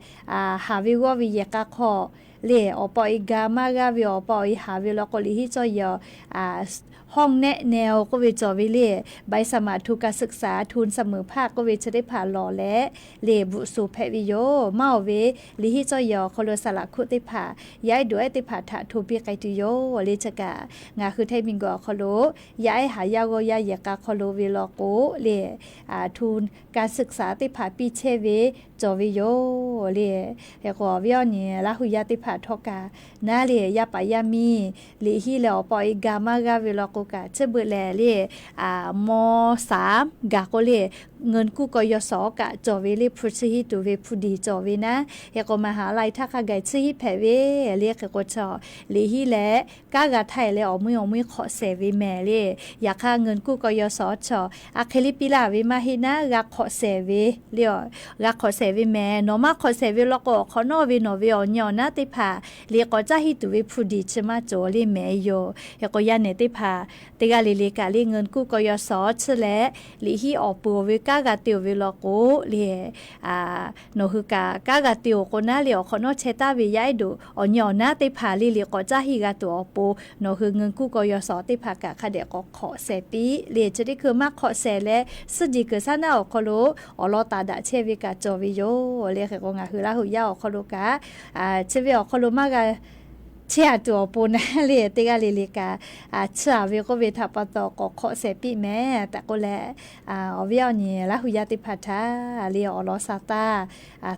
haˍ ve g'awˇ ve yehˬ k'a hk'aw le awˬ pa awˬ e ga maˇ g'aˇ ve awˬ pa awˬ e haˍ ve law k'o liꞈ hiˆ cawˇ yehˬ ห้องแนะแนว k'oˆ ve cawˬ ve le ใบสมัคร ทุนการศึกษา ทุนเสมอภาค k'oˆ ve chi teˇ hpaˍ lawˬ leh le bvuhꞈ suˍ hpehꞈ ve yoˬ. Maˇ oˬ ve liꞈ hiˆ cawˇ yehˬ awˬ hk'aw lo saˍ laꞈ hkuˆ teˇ hpaˍ yaˇ ehˉ dawˬ ehˉ teˇ hpaˍ htaꞈ hto piˇ k'ai tuˬ yoˬ le chi kaꞈ ngaˬ hui htaiˇ miˬ guiˬ awˬ hk'aw lo yaˇ ehˉ haˍ yaˇ g'awˇ yaˇ yehˬ k'a hk'aw lo ve law k'o le ทุนการศึกษา teˇ hpaˍ piˇ chehˇ ve cawˬ ve yoˬ le. Hk'e k'o awˬ viˉ awˬ nyi Laˇ hu yaˇ teˇ hpaˍ htawˇ kaꞈ naˉ le yaˇ paˍ yaˇ miˇ liꞈ hiˆ leh awˬ pa awˬ e ga maˇ g'aˇ ve law k'o kaꞈ chi beuꞈ lehˬ le ม.สาม gaˬ k'o le เงินกู้ กยศ kaꞈ cawˬ ve le hpu chi hiˆ tuˬ ve hpu diˬ cawˬ ve naˉ. Hk'e k'o มหาลัย htaˇ hk'a gaˬ chi hiˆ hpehꞈ ve le hk'e k'o chaw liꞈ hiˆ leh kanˉ g'a htaˇ leh awˬ mui awˬ mui hk'awꞈ shehˍ ve mehˍ le. Yaꞈ hk'aˇ เงินกู้ กยศ chaw a hk'e le piˇ laˇ ve maˇ heˆ naˉ g'a hk'awꞈ shehˍ ve le g'a hk'awꞈ shehˍ ve mehˍ. Nawˬ maˇ hk'awꞈ shehˍ ve law k'o awˬ hk'awꞈ nawˉ ve nawˬ ve awˬ nyi awˬ naˉ teˇ hpaˍ liꞈ k'awꞈ caˇ hiˆ tuˬ ve hpu diˬ chi maˇ cawˬ le mehˍ yoˬ. Hk'e k'o yaˇ nehˬ teˇ hpaˍ teˇ g'aˇ le le kaꞈ le เงินกู้ กยศ chi leh liꞈ hiˆ awˬ peuˬ ve kanˉ g'a te-oˬ ve law k'o le nawˬ hui kaꞈ kanˉ g'a te-oˬ k'o naˉ le awˬ hk'awꞈ nawˉ chehˇ taˍ ve yaˇ ehˉ dawˬ awˬ nyi awˬ naˉ teˇ hpaˍ le liꞈ k'awꞈ caˇ hiˆ g'a tuˬ awˬ pon nawˬ hui เงินกู้ กยศ teˇ hpaˍ kaꞈ hk'a dehꞈ k'awꞈ hk'awꞈ shehˍ piˇ le chi teˇ hkui maˇ hk'awꞈ shehˍ leh suhˉ jeˬ kuiˬ shaˉ naˉ awˬ hk'aw lo awˬ lawn taˍ daꞈ chehˇ ve kaꞈ cawˬ ve yoˬ le. Hk'e k'o ngaˬ hui Laˇ hu yaˇ awˬ hk'aw lo kaꞈ chi ve awˬ hk'aw lo maˇ g'a chehˇ a tuˬ awˬ pon naˉ le teˇ g'aˇ le le kaꞈ chiˇ aꞈ ve k'oˆ ve htaꞈ pa taw k'awꞈ hk'awꞈ shehˍ piˇ mehˍ tehꞈ k'oˆ leh awˬ viˉ awˬ nyi Laˇ hu yaˇ teˇ hpaˍ htaꞈ le awˬ lawn sha taˇ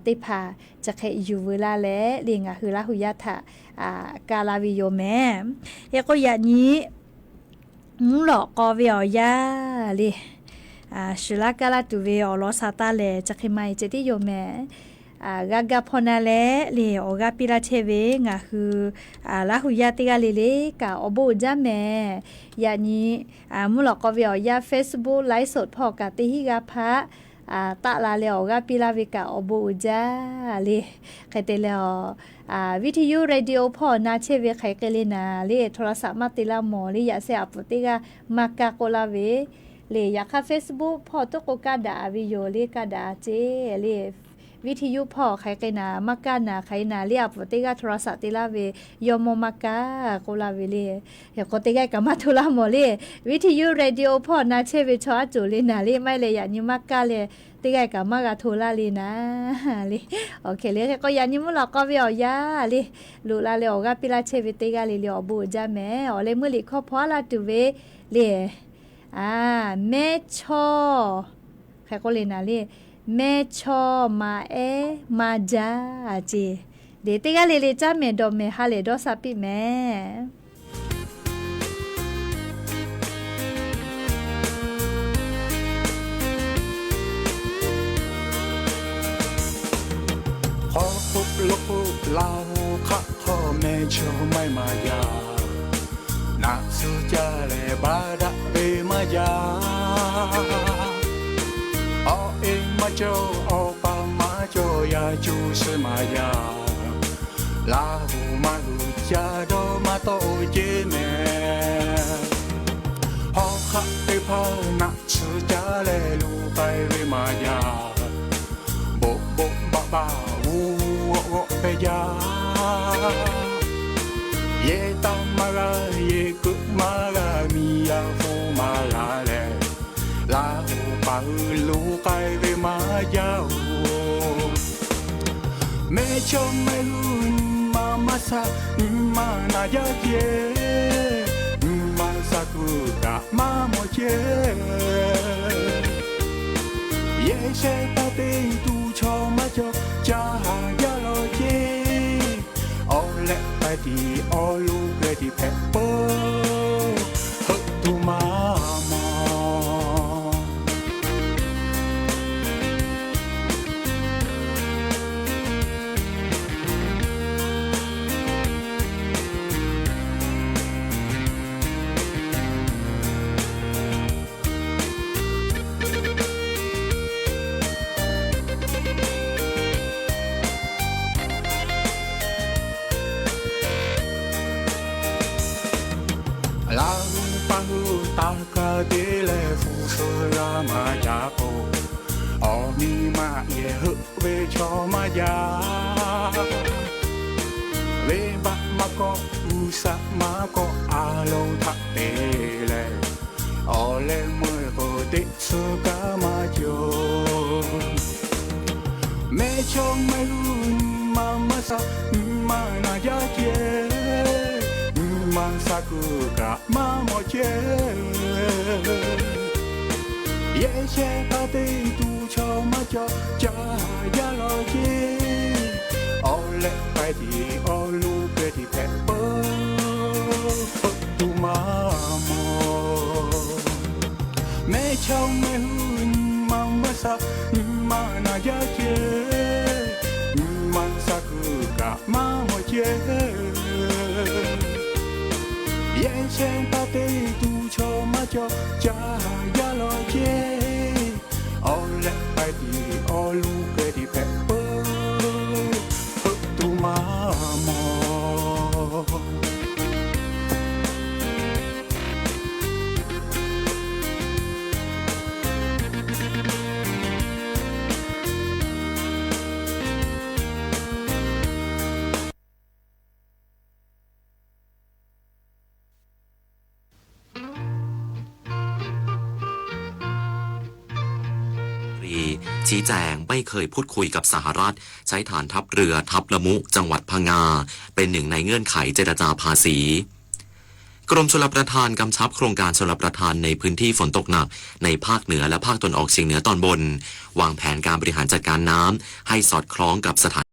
teˇ hpaˍ chi hk'e yuˬ veu laˇ leh le ngaˬ hui Laˇ hu yaˇ htaꞈ ka la ve yoˬ mehˍ. Hk'e k'o yaꞈ nyi mvuhˇ lawꞈ k'aw ve awˬ yanˇ le shuˍ laˇ kaˇ laˇ tuˬ ve awˬ lawn sha taˇ lehˬ chi hk'e maˇ heˆ ceh tiˉ yoˬ mehˍ. G'a ga hpaw na leh le awˬ g'aˇ piˇ laˇ chehˇ ve ngaˬ hui Laˇ hu yaˇ teˇ g'aˇ le le kaꞈ awˬ bon uiˍ jaˇ mehˍ. Yaꞈ nyi mvuhˇ lawꞈ k'aw ve awˬ yanˇ Facebook live สด hpawˇ kaꞈ teˇ hinˉ g'aˇ hpaˆ taˆ la leh awˬ g'aˇ piˇ laˇ ve kaꞈ awˬ bon uiˍ jaˇ le. Hk'e te leh a วิทยุ radio hpawˇ na chehˇ ve hk'aˬ hk'e le naˍ le โทรศัพท์ maˇ te laˇ mawˬ le yaꞈ sheh aꞈ pfuhˍ teˇ g'aˇ maˇ kaˇ k'oˆ laˇ ve le. Yaꞈ hk'aˇ Facebook hpawˇ tuˉ k'o kaˇ daꞈ ve yoˬ le kaˇ daꞈ a ceˇ le. วิทยุ hpawˇ hk'aˬ hk'e naˍ maˇ kaˇ naˍ hk'aˬ hk'e naˍ le aꞈ pfuhˍ teˇ g'aˇ โทรศัพท์ te laˇ ve yawˇ mawˇ maˇ kaˇ k'oˆ laˇ ve le. Hk'e k'o teˇ g'aˇ kaꞈ maˇ hto laˇ mawˬ le. วิทยุ radio hpawˇ na chehˇ ve chaw aˉ coˬ le naˍ le maˇ heˆ leh yaꞈ nyi maˇ kaˇ leh teˇ g'aˇ kaꞈ maˇ g'a hto laˇ le naˍ le. Awˬ hk'e le hk'e k'o yaꞈ nyi mvuhˇ lawꞈ k'aw ve awˬ yanˇ le loꞈ la leh awˬ g'aˇ piˇ laˇ chehˇ ve teˇ g'aˇ le le awˬ bon uiˍ jaˇ mehˍ. Awˬ leh meuˇ liꞈ hkawˇ hpaw a laˇ tuˬ ve le mehˇ chawˇ hk'e k'oˆ le naˍ le mehˇ chawˇ ma ehˉ maˇ jaˇ ceˇ. Deꞈ teˇ g'aˇ le le caˉ mehˍ dawˬ mehˍ ha lehˬ dawˇ sha piˇ mehˍ. Hk'aw k'oˆ lo k'o Laˇ huˍ hk'aˆ hk'aw mehˇ chawˇ maˇ maˇ yaˇ. Naꞈ tsuhˇ caˇ leh baˆ daꞈ ve maˇ jaˇ. Awˬ e maˇ cawˬ, awˬ pa maˇ cawˬ, yaˇ cuˇ suh maˇ jaˇ. Laˇ huˍ maˇ hui ca dawˇ maˇ tawˆ ceˇ mehˍ. Hawˉ hk'aˆ teˇ hpaˍ naꞈ tsuhˇ caˇ leh luˬ k'ai ve maˇ jaˇ. Boˆ boˆ baˆ baˆ g'uˇ g'awˆ g'awˆ pehˇ jaˇ. Yehˬ taˇ maˇ g'a, yehˬ keuˆ maˇ g'a, miˬ yaˇ hpu maˇ g'a leh, laˇ huˍ paˍ hui luˬ k'ai ve maˇ jaˇ-oˬ. Mehˇ chawˇ mehˇ hui nyi ma maˇ sha, nyi ma naˬ jaˇ ceˇ. Nyi ma sha kuiˬ kaꞈ maˇ mawˬ ceˇ. Yehˬ shehˍ hpaˇ te tuˬ chaw maˇ cawˬ, ca haˍ jaˇ law ceˇ. Awˬ lehꞈ k'ai tiꞈ awˬ loˍ geh tiꞈ hpehꞈ peuˬ, heuˆ tuˬ maˇ mawˬ. Laˇ huˍ paˍ hui taˇ kaˇ te leh hpu suh g'a maˇ jaˇ k'o, awˬ miˇ ma yehˬ heuˆ ve chaw maˇ jaˇ. Venˇbaˆ maˇ kawˆ, G'uiˬsha maˇ kawˆ, a loˍ htaꞈ te leh, awˬ leh meuˇ k'o teˇ tsuhˇ kaꞈ maˇ cawˬ. Mehˇ chawˇ mehˇ hui nyi ma maˇ sha, nyi ma naˬ jaˇ ceˇ. Nyi ma sha kuiˬ kaꞈ maˇ mawˬ ceˇ. Yehˬ shehˍ hpaˇ te tuˬ chaw maˇ cawˬ, ca haˍ jaˇ law ceˇ. Awˬ lehꞈ k'ai tiꞈ awˬ loˍ geh tiꞈ hpehꞈ peuˬ, heuˆ tuˬ maˇ mawˬ. Mehˇ chawˇ mehˇ hui nyi ma maˇ sha, nyi ma naˬ jaˇ ceˇ. Nyi ma sha kuiˬ kaꞈ maˇ mawˬ ceˇ. Yehˬ shehˍ hpaˇ te tuˬ chaw maˇ cawˬ, ca haˍ jaˇ law ceˇ. Awˬ lehꞈ k'ai tiꞈ awˬ loˍ geh tiꞈ hpehꞈ peuˬ, heuˆ tuˬ maˇ mawˬ.รีชี้แจงไม่เคยพูดคุยกับสหรัฐ ใช้ฐานทัพเรือทับละมุ จังหวัดพังงา เป็นหนึ่งในเงื่อนไขเจรจาภาษี กรมชลประทานกำชับโครงการชลประทานในพื้นที่ฝนตกหนักในภาคเหนือและภาคตะวันออกเฉียงเหนือตอนบน วางแผนการบริหารจัดการน้ำให้สอดคล้องกับสถาน